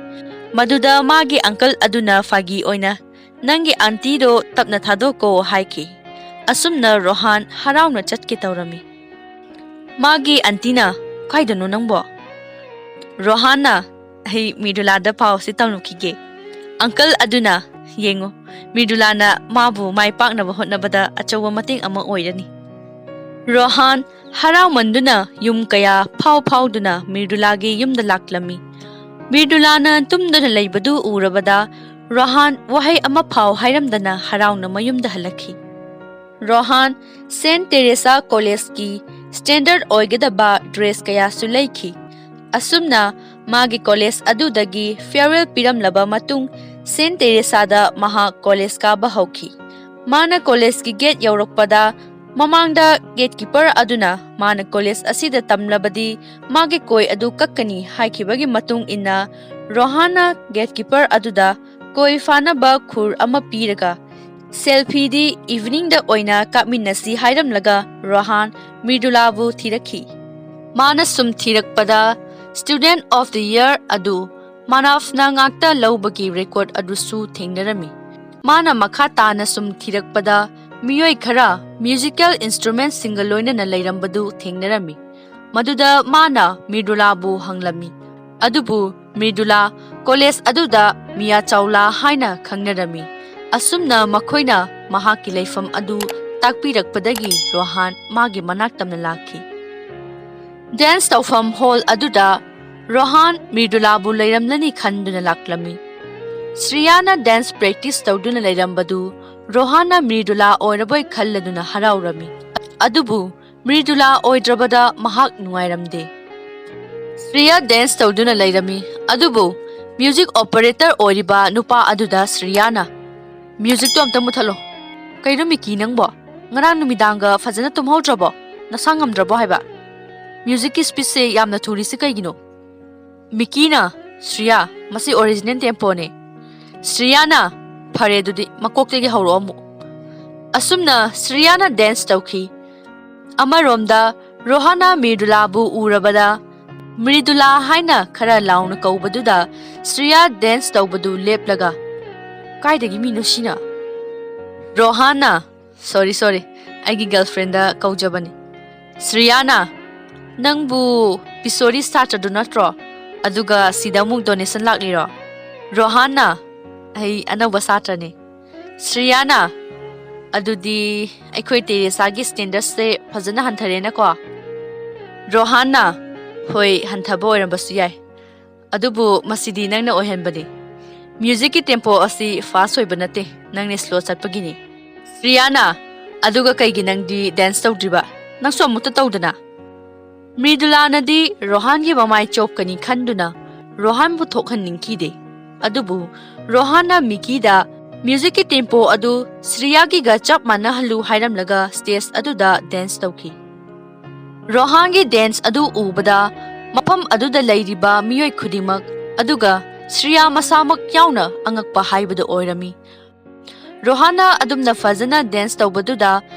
ꯃꯗꯨꯗ ꯃꯥꯒꯤ ꯑꯪꯀꯜ ꯑꯗꯨꯅ ꯐꯥꯒꯤ ꯑꯣꯏꯅ, "ꯅꯪꯒꯤ ꯑꯟꯇꯤꯗꯣ ꯇꯞꯅ ꯊꯥꯗꯣꯛꯀꯣ" ꯍꯥꯏꯈꯤ꯫ ꯑꯁꯨꯝꯅ ꯔꯣꯍꯥꯟ ꯍꯔꯥꯎꯅ ꯆꯠꯀꯦ ꯇꯧꯔꯝꯃꯤ꯫ ꯃꯥꯒꯤ ꯑꯟꯇꯤꯅ, "ꯀꯥꯏꯗꯅꯣ ꯅꯪꯕꯣ?" ꯔꯣꯍꯥꯟꯅ, "ꯑꯩ ꯃꯤꯗꯨꯂꯥꯗ ꯄꯥꯎꯁꯤ ꯇꯝꯂꯨꯈꯤꯒꯦ꯫" ꯑꯪꯀꯜ ꯑꯗꯨꯅ, "ꯌꯦꯡꯉꯨ, ꯃꯤꯗꯨꯂꯥꯅ ꯃꯥꯕꯨ ꯃꯥꯏ ꯄꯥꯛꯅꯕ ꯍꯣꯠꯅꯕꯗ ꯑꯆꯧꯕ ꯃꯇꯦꯡ ꯑꯃ ꯑꯣꯏꯔꯅꯤ꯫" ꯔꯣꯍꯥꯟ ꯍꯔꯥꯎꯃꯟꯗꯨꯅ ꯌꯨꯝ ꯀꯌꯥ ꯐꯥꯎ ꯐꯥꯎꯗꯨꯅ ꯃꯤꯔꯗꯨꯂꯥꯒꯤ ꯌꯨꯝꯗ ꯂꯥꯛꯂꯝꯃꯤ꯫ ꯃꯤꯔꯗꯨꯂꯥꯅ ꯇꯨꯝꯗꯨꯅ ꯂꯩꯕꯗꯨ ꯎꯔꯕꯗ ꯔꯣꯍꯥꯟ ꯋꯥꯍꯩ ꯑꯃ ꯐꯥꯎ ꯍꯥꯏꯔꯝꯗꯅ ꯍꯔꯥꯎꯅ ꯃꯌꯨꯝꯗ ꯍꯜꯂꯛꯈꯤ꯫ ꯔꯣꯍꯥꯟ ꯁꯦꯟ ꯇꯦꯔꯦꯁꯥ ꯀꯣꯂꯦꯖꯀꯤ ꯁ꯭ꯇꯦꯟꯗꯔꯗ ꯑꯣꯏꯒꯗꯕ ꯗ꯭ꯔꯦꯁ ꯀꯌꯥꯁꯨ ꯂꯩꯈꯤ꯫ ꯑꯁꯨꯝꯅ ꯃꯥꯒꯤ ꯀꯣꯂꯦꯖ ꯑꯗꯨꯗꯒꯤ ꯐꯤꯌꯔꯋꯦꯜ ꯄꯤꯔꯝꯂꯕ ꯃꯇꯨꯡ ꯁꯦꯟ ꯇꯦꯔꯦꯁꯥꯗ ꯃꯍꯥꯛ ꯀꯣꯂꯦꯖ ꯀꯥꯕ ꯍꯧꯈꯤ꯫ ꯃꯥꯅ ꯀꯣꯂꯦꯖꯀꯤ ꯒꯦꯠ ꯌꯧꯔꯛꯄꯗ ꯃꯃꯥꯡꯗ ꯒꯦꯠꯀꯤꯄꯔ ꯑꯗꯨꯅ ꯃꯥꯅ ꯀꯣꯂꯦꯖ ꯑꯁꯤꯗ ꯇꯝꯂꯕꯗꯤ ꯃꯥꯒꯤ ꯀꯣꯏ ꯑꯗꯨ ꯀꯛꯀꯅꯤ ꯍꯥꯏꯈꯤꯕꯒꯤ ꯃꯇꯨꯡ ꯏꯟꯅ ꯔꯣꯍꯥꯟꯅ ꯒꯦꯠꯀꯤꯄꯔ ꯑꯗꯨꯗ ꯀꯣꯏ ꯐꯥꯅꯕ ꯈꯨꯔ ꯑꯃ ꯄꯤꯔꯒ ꯁꯦꯜꯐꯤꯗꯤ ꯏꯚꯤꯅꯤꯡꯗ ꯑꯣꯏꯅ ꯀꯥꯞꯃꯤꯟꯅꯁꯤ ꯍꯥꯏꯔꯝꯂꯒ ꯔꯣꯍꯥꯟ ꯃꯤꯔꯗꯨꯂꯥꯕꯨ ꯊꯤꯔꯛꯈꯤ꯫ ꯃꯥꯅ ꯁꯨꯝ ꯊꯤꯔꯛꯄꯗ Student of the Year ꯑꯗꯨ ꯃꯥꯅꯥꯐꯅ ꯉꯥꯛꯇ ꯂꯧꯕꯒꯤ ꯔꯦꯀꯣꯔꯗ ꯑꯗꯨꯁꯨ ꯊꯦꯡꯅꯔꯝꯃꯤ꯫ ꯃꯥꯅ ꯃꯈꯥ ꯇꯥꯅ ꯁꯨꯝ ꯊꯤꯔꯛꯄꯗ ꯃꯤꯑꯣꯏ ꯈꯔ ꯃ꯭ꯌꯨꯖꯤꯀꯦꯜ ꯏꯟꯁꯇ꯭ꯔꯨꯃꯦꯟꯁꯤꯡꯒ ꯂꯣꯏꯅꯅ ꯂꯩꯔꯝꯕꯗꯨ ꯊꯦꯡꯅꯔꯝꯃꯤ꯫ ꯃꯗꯨꯗ ꯃꯥꯅ ꯃꯤꯔꯗꯨꯂꯥꯕꯨ ꯍꯪꯂꯝꯃꯤ꯫ ꯑꯗꯨꯕꯨ ꯃꯤꯔꯗꯨꯂꯥ ꯀꯣꯂꯦꯖ ꯑꯗꯨꯗ ꯃꯤꯌꯥ ꯆꯥꯎꯂꯥ ꯍꯥꯏꯅ ꯈꯪꯅꯔꯝꯃꯤ꯫ ꯑꯁꯨꯝꯅ ꯃꯈꯣꯏꯅ ꯃꯍꯥꯛꯀꯤ ꯂꯩꯐꯝ ꯑꯗꯨ ꯇꯥꯛꯄꯤꯔꯛꯄꯗꯒꯤ ꯔꯣꯍꯥꯟ ꯃꯥꯒꯤ ꯃꯅꯥꯛ ꯇꯝꯅ ꯂꯥꯛꯈꯤ꯫ ꯗꯦꯟꯁ ꯇꯧꯐꯝ ꯍꯣꯜ ꯑꯗꯨꯗ ꯔꯣꯍꯥꯟ ꯃ꯭ꯔꯤꯗꯨꯂꯥꯕꯨ ꯂꯩꯔꯝꯂꯅꯤ ꯈꯟꯗꯨꯅ ꯂꯥꯛꯂꯝꯃꯤ꯫ ꯁ꯭ꯔꯤꯌꯥꯅ ꯗꯦꯟꯁ ꯄ꯭ꯔꯦꯛꯇꯤꯁ ꯇꯧꯗꯨꯅ ꯂꯩꯔꯝꯕꯗꯨ ꯔꯣꯍꯥꯟꯅ ꯃ꯭ꯔꯤꯗꯨꯂꯥ ꯑꯣꯏꯔꯕꯣꯏ ꯈꯜꯂꯗꯨꯅ ꯍꯔꯥꯎꯔꯝꯃꯤ꯫ ꯑꯗꯨꯕꯨ ꯃ꯭ꯔꯤꯗꯨꯂꯥ ꯑꯣꯏꯗ꯭ꯔꯕꯗ ꯃꯍꯥꯛ ꯅꯨꯡꯉꯥꯏꯔꯝꯗꯦ꯫ ꯁ꯭ꯔꯤꯌꯥ ꯗꯦꯟꯁ ꯇꯧꯗꯨꯅ ꯂꯩꯔꯝꯃꯤ, ꯑꯗꯨꯕꯨ ꯃ꯭ꯌꯨꯖꯤꯛ ꯑꯣꯄꯔꯦꯇꯔ ꯑꯣꯏꯔꯤꯕ ꯅꯨꯄꯥ ꯑꯗꯨꯗ ꯁ꯭ꯔꯤꯌꯥꯅ, "ꯃ꯭ꯌꯨꯖꯤꯛꯇꯣ ꯑꯝꯇ ꯃꯨꯊꯠꯂꯣ꯫ ꯀꯩꯅꯣ ꯃꯤꯀꯤ ꯅꯪꯕꯣ? ꯉꯔꯥꯡ ꯅꯨꯃꯤꯗꯥꯡꯒ ꯐꯖꯅ ꯇꯨꯝꯍꯧꯗ꯭ꯔꯕꯣ? ꯅꯁꯥ ꯉꯝꯗ꯭ꯔꯕꯣ ꯍꯥꯏꯕ? ꯃ꯭ꯌꯨꯖꯤꯛꯀꯤ ꯁ꯭ꯄꯤꯠꯁꯦ ꯌꯥꯝꯅ ꯊꯨꯔꯤꯁꯤ ꯀꯩꯒꯤꯅꯣ?" ꯃꯤꯀꯤꯅ, "ꯁ꯭ꯔꯤꯌꯥ, ꯃꯁꯤ ꯑꯣꯔꯤꯖꯤꯅꯦꯜ ꯇꯦꯝꯄꯣꯅꯦ꯫" ꯁ꯭ꯔꯤꯌꯥꯅ, "ꯐꯔꯦ ꯑꯗꯨꯗꯤ, ꯃꯀꯣꯛꯇꯒꯤ ꯍꯧꯔꯛꯑꯣ ꯑꯃꯨꯛ꯫" ꯑꯁꯨꯝꯅ ꯁ꯭ꯔꯤꯌꯥꯅ ꯗꯦꯟꯁ ꯇꯧꯈꯤ꯫ ꯑꯃꯔꯣꯝꯗ ꯔꯣꯍꯥꯟꯅ ꯃ꯭ꯔꯤꯗꯨꯂꯥꯕꯨ ꯎꯔꯕꯗ, "ꯃ꯭ꯔꯤꯗꯨꯂꯥ" ꯍꯥꯏꯅ ꯈꯔ ꯂꯥꯎꯅ ꯀꯧꯕꯗꯨꯗ ꯁ꯭ꯔꯤꯌꯥ ꯗꯦꯟꯁ ꯇꯧꯕꯗꯨ ꯂꯦꯞꯂꯒ, "ꯀꯥꯏꯗꯒꯤ ꯃꯤꯅꯣ ꯁꯤꯅ?" ꯔꯣꯍꯥꯟꯅ, "ꯁꯣꯔꯤ, ꯁꯣꯔꯤ, ꯑꯩꯒꯤ ꯒꯔꯜꯐ꯭ꯔꯦꯟꯗ ꯀꯧꯖꯕꯅꯤ꯫" ꯁ꯭ꯔꯤꯌꯥꯅ, "ꯅꯪꯕꯨ ꯄꯤꯁꯣꯔꯤ ꯁꯥꯇ꯭ꯔꯗꯨ ꯅꯠꯇ꯭ꯔꯣ? ꯑꯗꯨꯒ ꯁꯤꯗ ꯑꯃꯨꯛ ꯗꯣꯅꯦꯁꯟ ꯂꯥꯛꯂꯤꯔꯣ?" ꯔꯣꯍꯥꯟꯅ, "ꯑꯩ ꯑꯅꯧꯕ ꯁꯥꯇ꯭ꯔꯅꯤ꯫" ꯁ꯭ꯔꯤꯌꯥꯅ, "ꯑꯗꯨꯗꯤ ꯑꯩꯈꯣꯏ ꯇꯦꯔꯦꯁꯥꯒꯤ ꯁ꯭ꯇꯦꯟꯗꯔꯠꯁꯦ ꯐꯖꯅ ꯍꯟꯊꯔꯦꯅꯀꯣ?" ꯔꯣꯍꯥꯟꯅ, "ꯍꯣꯏ, ꯍꯟꯊꯕ ꯑꯣꯏꯔꯝꯕꯁꯨ ꯌꯥꯏ꯫ ꯑꯗꯨꯕꯨ ꯃꯁꯤꯗꯤ ꯅꯪꯅ ꯑꯣꯏꯍꯟꯕꯅꯤ꯫ ꯃ꯭ꯌꯨꯖꯤꯛꯀꯤ ꯇꯦꯝꯄꯣ ꯑꯁꯤ ꯐꯥꯁ ꯑꯣꯏꯕ ꯅꯠꯇꯦ, ꯅꯪꯅ ꯁ꯭ꯂꯣ ꯆꯠꯄꯒꯤꯅꯤ꯫" ꯁ꯭ꯔꯤꯌꯥꯅ, "ꯑꯗꯨꯒ ꯀꯩꯒꯤ ꯅꯪꯗꯤ ꯗꯦꯟꯁ ꯇꯧꯗ꯭ꯔꯤꯕ? ꯅꯪꯁꯨ ꯑꯃꯨꯛꯇ ꯇꯧꯗꯅ꯫" ꯃ꯭ꯔꯤꯗꯨꯂꯥꯅꯗꯤ ꯔꯣꯍꯥꯟꯒꯤ ꯃꯃꯥꯏ ꯆꯣꯞꯀꯅꯤ ꯈꯟꯗꯨꯅ ꯔꯣꯍꯥꯟꯕꯨ ꯊꯣꯛꯍꯟꯅꯤꯡꯈꯤꯗꯦ꯫ ꯑꯗꯨꯕꯨ ꯔꯣꯍꯥꯟꯅ ꯃꯤꯀꯤꯗ ꯃ꯭ꯌꯨꯖꯤꯛꯀꯤ ꯇꯦꯝꯄꯣ ꯑꯗꯨ ꯁ꯭ꯔꯤꯌꯥꯒꯤꯒ ꯆꯞ ꯃꯥꯟꯅꯍꯜꯂꯨ ꯍꯥꯏꯔꯝꯂꯒ ꯁ꯭ꯇꯦꯖ ꯑꯗꯨꯗ ꯗꯦꯟꯁ ꯇꯧꯈꯤ꯫ ꯔꯣꯍꯥꯟꯒꯤ ꯗꯦꯟꯁ ꯑꯗꯨ ꯎꯕꯗ ꯃꯐꯝ ꯑꯗꯨꯗ ꯂꯩꯔꯤꯕ ꯃꯤꯑꯣꯏ ꯈꯨꯗꯤꯡꯃꯛ, ꯑꯗꯨꯒ ꯁ꯭ꯔꯤꯌꯥ ꯃꯁꯥꯃꯛ ꯌꯥꯎꯅ ꯑꯉꯛꯄ ꯍꯥꯏꯕꯗꯨ ꯑꯣꯏꯔꯝꯃꯤ꯫ ꯔꯣꯍꯥꯟꯅ ꯑꯗꯨꯝꯅ ꯐꯖꯅ ꯗꯦꯟꯁ ꯇꯧꯕꯗꯨꯗ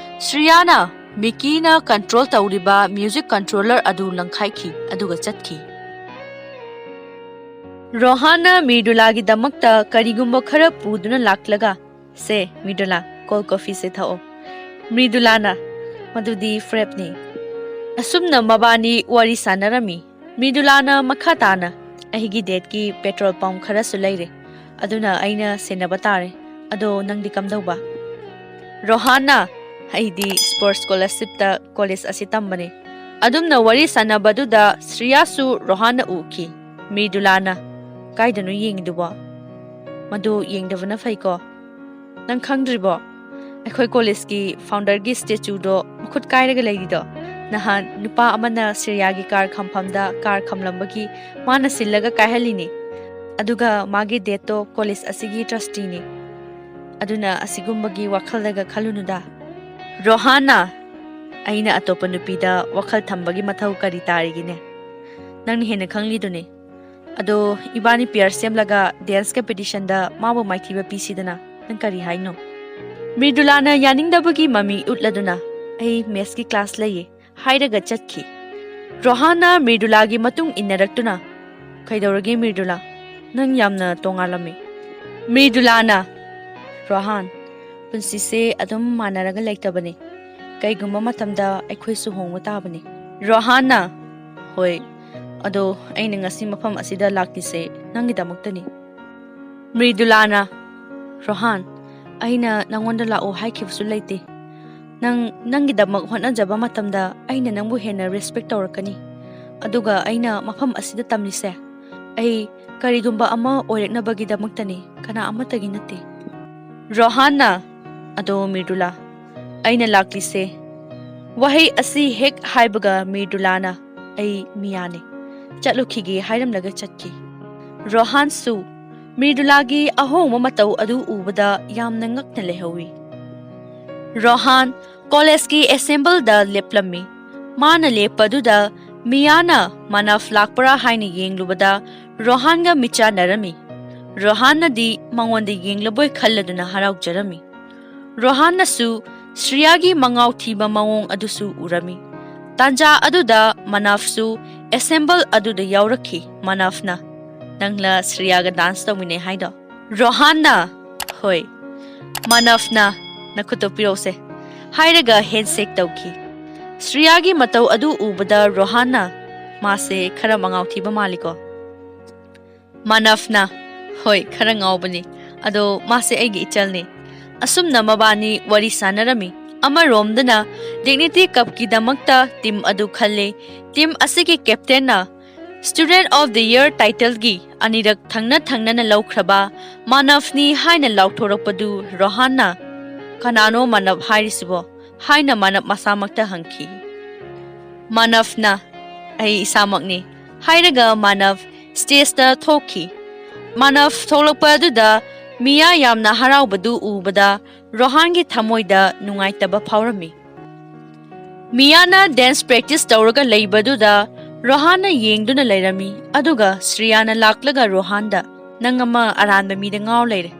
ꯁ꯭ꯔꯤꯌꯥꯅ ꯃꯤꯀꯤꯅ ꯀꯟꯇ꯭ꯔꯣꯜ ꯇꯧꯔꯤꯕ ꯃ꯭ꯌꯨꯖꯤꯛ ꯀꯟꯇ꯭ꯔꯣꯂꯔ ꯑꯗꯨ ꯂꯪꯈꯥꯏꯈꯤ ꯑꯗꯨꯒ ꯆꯠꯈꯤ꯫ ꯔꯣꯍꯥꯟꯅ ꯃ꯭ꯔꯤꯗꯨꯂꯥꯒꯤꯗꯃꯛꯇ ꯀꯔꯤꯒꯨꯝꯕ ꯈꯔ ꯄꯨꯗꯨꯅ ꯂꯥꯛꯂꯒ, "ꯁꯦ, ꯃ꯭ꯔꯤꯗꯨꯂꯥ, ꯀꯣꯜ ꯀꯣꯐꯤꯁꯦ ꯊꯛꯑꯣ꯫" ꯃ꯭ꯔꯤꯗꯨꯂꯥꯅ, "ꯃꯗꯨꯗꯤ ꯐ꯭ꯔꯦꯞꯅꯤ꯫" ꯑꯁꯨꯝꯅ ꯃꯕꯥꯅꯤ ꯋꯥꯔꯤ ꯁꯥꯟꯅꯔꯝꯃꯤ꯫ ꯃ꯭ꯔꯤꯗꯨꯂꯥꯅ ꯃꯈꯥ ꯇꯥꯅ, "ꯑꯩꯒꯤ ꯗꯦꯠꯀꯤ ꯄꯦꯇ꯭ꯔꯣꯜ ꯄꯝꯞ ꯈꯔꯁꯨ ꯂꯩꯔꯦ, ꯑꯗꯨꯅ ꯑꯩꯅ ꯁꯦꯟꯅꯕ ꯇꯥꯔꯦ꯫ ꯑꯗꯣ ꯅꯪꯗꯤ ꯀꯝꯗꯧꯕ? ꯔꯣꯍꯥꯟꯅ, ꯑꯩꯗꯤ ꯁ꯭ꯄꯣꯔꯠꯁ ꯁ꯭ꯀꯣꯂꯔꯁꯤꯞꯇ ꯀꯣꯂꯦꯖ ꯑꯁꯤ ꯇꯝꯕꯅꯦ꯫ ꯑꯗꯨꯝꯅ ꯋꯥꯔꯤ ꯁꯥꯟꯅꯕꯗꯨꯗ ꯁ꯭ꯔꯤꯌꯥꯁꯨ ꯔꯣꯍꯥꯟꯅ ꯎꯈꯤ꯫ ꯃ꯭ꯔꯤꯗꯨꯂꯥꯅ, ꯀꯥꯏꯗꯅꯣ ꯌꯦꯡꯉꯤꯗꯨꯕꯣ? ꯃꯗꯨ ꯌꯦꯡꯗꯕꯅ ꯐꯩꯀꯣ꯫ ꯅꯪ ꯈꯪꯗ꯭ꯔꯤꯕꯣ? ꯑꯩꯈꯣꯏ ꯀꯣꯂꯦꯖꯀꯤ ꯐꯥꯎꯟꯗꯔꯒꯤ ꯁ꯭ꯇꯦꯆꯨꯗꯣ ꯃꯈꯨꯠ ꯀꯥꯏꯔꯒ ꯂꯩꯔꯤꯗꯣ꯫ ꯅꯍꯥꯟ ꯅꯨꯄꯥ ꯑꯃꯅ ꯁ꯭ꯔꯤꯌꯥꯒꯤ ꯀꯥꯔ ꯈꯝꯐꯝꯗ ꯀꯥꯔ ꯈꯝꯂꯝꯕꯒꯤ ꯃꯥꯅ ꯁꯤꯜꯂꯒ ꯀꯥꯏꯍꯜꯂꯤꯅꯤ꯫ ꯑꯗꯨꯒ ꯃꯥꯒꯤ ꯗꯦꯠꯇꯣ ꯀꯣꯂꯦꯖ ꯑꯁꯤꯒꯤ ꯇ꯭ꯔꯁꯇꯤꯅꯤ꯫ ꯑꯗꯨꯅ ꯑꯁꯤꯒꯨꯝꯕꯒꯤ ꯋꯥꯈꯜꯗꯒ ꯈꯜꯂꯨꯅꯨꯗ꯫ ꯔꯣꯍꯥꯟꯅ, ꯑꯩꯅ ꯑꯇꯣꯞꯄ ꯅꯨꯄꯤꯗ ꯋꯥꯈꯜ ꯊꯝꯕꯒꯤ ꯃꯊꯧ ꯀꯔꯤ ꯇꯥꯔꯤꯒꯦꯅꯦ? ꯅꯪꯅ ꯍꯦꯟꯅ ꯈꯪꯂꯤꯗꯨꯅꯤ꯫ ꯑꯗꯣ ꯏꯕꯥꯅꯤ ꯄꯤꯌꯔ ꯁꯦꯝꯂꯒ ꯗꯦꯟꯁ ꯀꯝꯄꯤꯇꯤꯁꯟꯗ ꯃꯥꯕꯨ ꯃꯥꯏꯊꯤꯕ ꯄꯤꯁꯤꯗꯅ꯫ ꯅꯪ ꯀꯔꯤ ꯍꯥꯏꯅꯣ? ꯃ꯭ꯔꯤꯗꯨꯂꯥꯅ ꯌꯥꯅꯤꯡꯗꯕꯒꯤ ꯃꯃꯤ ꯎꯠꯂꯗꯨꯅ, ꯑꯩ ꯃꯦꯠꯁꯀꯤ ꯀ꯭ꯂꯥꯁ ꯂꯩꯌꯦ ꯍꯥꯏꯔꯒ ꯆꯠꯈꯤ꯫ ꯔꯣꯍꯥꯟꯅ ꯃ꯭ꯔꯤꯗꯨꯂꯥꯒꯤ ꯃꯇꯨꯡ ꯏꯟꯅꯔꯛꯇꯨꯅ, ꯀꯩꯗꯧꯔꯒꯦ ꯃ꯭ꯔꯤꯗꯨꯂꯥ? ꯅꯪ ꯌꯥꯝꯅ ꯇꯣꯉꯥꯜꯂꯝꯃꯤ꯫ ꯃ꯭ꯔꯤꯗꯨꯂꯥꯅ, ꯔꯣꯍꯥꯟ, ꯄꯨꯟꯁꯤꯁꯦ ꯑꯗꯨꯝ ꯃꯥꯟꯅꯔꯒ ꯂꯩꯇꯕꯅꯤ꯫ ꯀꯩꯒꯨꯝꯕ ꯃꯇꯝꯗ ꯑꯩꯈꯣꯏꯁꯨ ꯍꯣꯡꯕ ꯇꯥꯕꯅꯤ꯫ ꯔꯣꯍꯥꯟꯅ, ꯍꯣꯏ, ꯑꯗꯣ ꯑꯩꯅ ꯉꯁꯤ ꯃꯐꯝ ꯑꯁꯤꯗ ꯂꯥꯛꯂꯤꯁꯦ ꯅꯪꯒꯤꯗꯃꯛꯇꯅꯤ꯫ ꯃ꯭ꯔꯤꯗꯨꯂꯥꯅ, ꯔꯣꯍꯥꯟ, ꯑꯩꯅ ꯅꯪꯉꯣꯟꯗ ꯂꯥꯛꯑꯣ ꯍꯥꯏꯈꯤꯕꯁꯨ ꯂꯩꯇꯦ꯫ ꯅꯪ ꯅꯪꯒꯤꯗꯃꯛ ꯍꯣꯠꯅꯖꯕ ꯃꯇꯝꯗ ꯑꯩꯅ ꯅꯪꯕꯨ ꯍꯦꯟꯅ ꯔꯦꯁꯄꯦꯛ ꯇꯧꯔꯛꯀꯅꯤ꯫ ꯑꯗꯨꯒ ꯑꯩꯅ ꯃꯐꯝ ꯑꯁꯤꯗ ꯇꯝꯂꯤꯁꯦ, ꯑꯩ ꯀꯔꯤꯒꯨꯝꯕ ꯑꯃ ꯑꯣꯏꯔꯛꯅꯕꯒꯤꯗꯃꯛꯇꯅꯤ, ꯀꯅꯥ ꯑꯃꯠꯇꯒꯤ ꯅꯠꯇꯦ꯫ ꯔꯣꯍꯥꯟꯅ, ꯑꯗꯣ ꯃ꯭ꯔꯤꯗꯨꯂꯥ, ꯑꯩꯅ ꯂꯥꯛꯂꯤꯁꯦ꯫ ꯋꯥꯍꯩ ꯑꯁꯤ ꯍꯦꯛ ꯍꯥꯏꯕꯒ ꯃ꯭ꯔꯤꯗꯨꯂꯥꯅ, ꯑꯩ ꯃꯤꯌꯥꯅꯤ, ꯆꯠꯂꯨꯈꯤꯒꯦ ꯍꯥꯏꯔꯝꯂꯒ ꯆꯠꯈꯤ꯫ ꯔꯣꯍꯥꯟꯁꯨ ꯃ꯭ꯔꯤꯗꯨꯂꯥꯒꯤ ꯑꯍꯣꯡꯕ ꯃꯇꯧ ꯑꯗꯨ ꯎꯕꯗ ꯌꯥꯝꯅ ꯉꯛꯅ ꯂꯩꯍꯧꯏ꯫ ꯔꯣꯍꯥꯟ ꯀꯣꯂꯦꯖꯀꯤ ꯑꯦꯁꯦꯝꯕꯜꯗ ꯂꯦꯞꯂꯝꯃꯤ꯫ ꯃꯥꯅ ꯂꯦꯞꯄꯗꯨꯗ ꯃꯤꯌꯥꯅ ꯃꯅꯥꯐ ꯂꯥꯛꯄ꯭ꯔꯥ ꯍꯥꯏꯅ ꯌꯦꯡꯂꯨꯕꯗ ꯔꯣꯍꯥꯟꯒ ꯃꯤꯠꯆꯥꯟꯅꯔꯝꯃꯤ꯫ ꯔꯣꯍꯥꯟꯅꯗꯤ ꯃꯉꯣꯟꯗ ꯌꯦꯡꯂꯕꯣꯏ ꯈꯜꯂꯗꯨꯅ ꯍꯔꯥꯎꯖꯔꯝꯃꯤ꯫ ꯔꯣꯍꯥꯟꯅꯁꯨ ꯁ꯭ꯔꯤꯌꯥꯒꯤ ꯃꯉꯥꯎ ꯊꯤꯕ ꯃꯑꯣꯡ ꯑꯗꯨꯁꯨ ꯎꯔꯝꯃꯤ꯫ ꯇꯥꯟꯖꯥ ꯑꯗꯨꯗ ꯃꯅꯥꯐꯁꯨ ꯑꯦꯁꯦꯝꯕꯜ ꯑꯗꯨꯗ ꯌꯥꯎꯔꯛꯈꯤ꯫ ꯃꯅꯥꯐꯅ, "ꯅꯪꯂ ꯁ꯭ꯔꯤꯌꯥꯒ ꯗꯥꯟꯁ ꯇꯧꯃꯤꯟꯅꯩ ꯍꯥꯏꯗꯣ?" ꯔꯣꯍꯥꯟꯅ, "ꯍꯣꯏ꯫" ꯃꯅꯥꯐꯅ, "ꯅꯈꯨꯠꯇꯣ ꯄꯤꯔꯛꯎꯁꯦ" ꯍꯥꯏꯔꯒ ꯍꯦꯟꯁꯦꯛ ꯇꯧꯈꯤ꯫ ꯁ꯭ꯔꯤꯌꯥꯒꯤ ꯃꯇꯧ ꯑꯗꯨ ꯎꯕꯗ ꯔꯣꯍꯥꯟꯅ, "ꯃꯥꯁꯦ ꯈꯔ ꯃꯉꯥꯎ ꯊꯤꯕ ꯃꯥꯜꯂꯤꯀꯣ?" ꯃꯅꯥꯐꯅ, "ꯍꯣꯏ, ꯈꯔ ꯉꯥꯎꯕꯅꯤ, ꯑꯗꯣ ꯃꯥꯁꯦ ꯑꯩꯒꯤ ꯏꯆꯜꯅꯦ꯫ ꯑꯁꯨꯝꯅ ꯃꯕꯥꯅꯤ ꯋꯥꯔꯤ ꯁꯥꯟꯅꯔꯝꯃꯤ꯫ ꯑꯃꯔꯣꯝꯗꯅ Dignity Cupꯀꯤꯗꯃꯛꯇ ꯇꯤꯝ ꯑꯗꯨ ꯈꯜꯂꯦ꯫ ꯇꯤꯝ ꯑꯁꯤꯒꯤ ꯀꯦꯞꯇꯦꯟꯅ Student of the Year titleꯒꯤ ꯑꯅꯤꯔꯛ ꯊꯪꯅ ꯊꯪꯅꯅ ꯂꯧꯈ꯭ꯔꯕ ꯃꯥꯅꯚꯅꯤ ꯍꯥꯏꯅ ꯂꯥꯎꯊꯣꯔꯛꯄꯗꯨ ꯔꯣꯍꯥꯟꯅ "ꯀꯅꯥꯅꯣ ꯃꯥꯅꯚ ꯍꯥꯏꯔꯤꯁꯤꯕꯣ?" ꯍꯥꯏꯅ ꯃꯥꯅꯚ ꯃꯁꯥꯃꯛꯇ ꯍꯪꯈꯤ꯫ ꯃꯥꯅꯚꯅ "ꯑꯩ ꯏꯁꯥꯃꯛꯅꯤ" ꯍꯥꯏꯔꯒ ꯃꯥꯅꯚ stageꯇ ꯊꯣꯛꯈꯤ꯫ ꯃꯥꯅꯚ ꯊꯣꯛꯂꯛꯄ ꯑꯗꯨꯗ ꯃꯤꯌꯥ ꯌꯥꯝꯅ ꯍꯔꯥꯎꯕꯗꯨ ꯎꯕꯗ ꯔꯣꯍꯥꯟꯒꯤ ꯊꯃꯣꯏꯗ ꯅꯨꯡꯉꯥꯏꯇꯕ ꯐꯥꯎꯔꯝꯃꯤ꯫ ꯃꯤꯌꯥꯅ dance practice ꯇꯧꯔꯒ ꯂꯩꯕꯗꯨꯗ ꯔꯣꯍꯥꯟꯅ ꯌꯦꯡꯗꯨꯅ ꯂꯩꯔꯝꯃꯤ꯫ ꯑꯗꯨꯒ ꯁ꯭ꯔꯤꯌꯥꯅ ꯂꯥꯛꯂꯒ ꯔꯣꯍꯥꯟꯗ, "ꯅꯪ ꯑꯃ ꯑꯔꯥꯟꯕ ꯃꯤꯗ ꯉꯥꯎ ꯂꯩꯔꯦ꯫"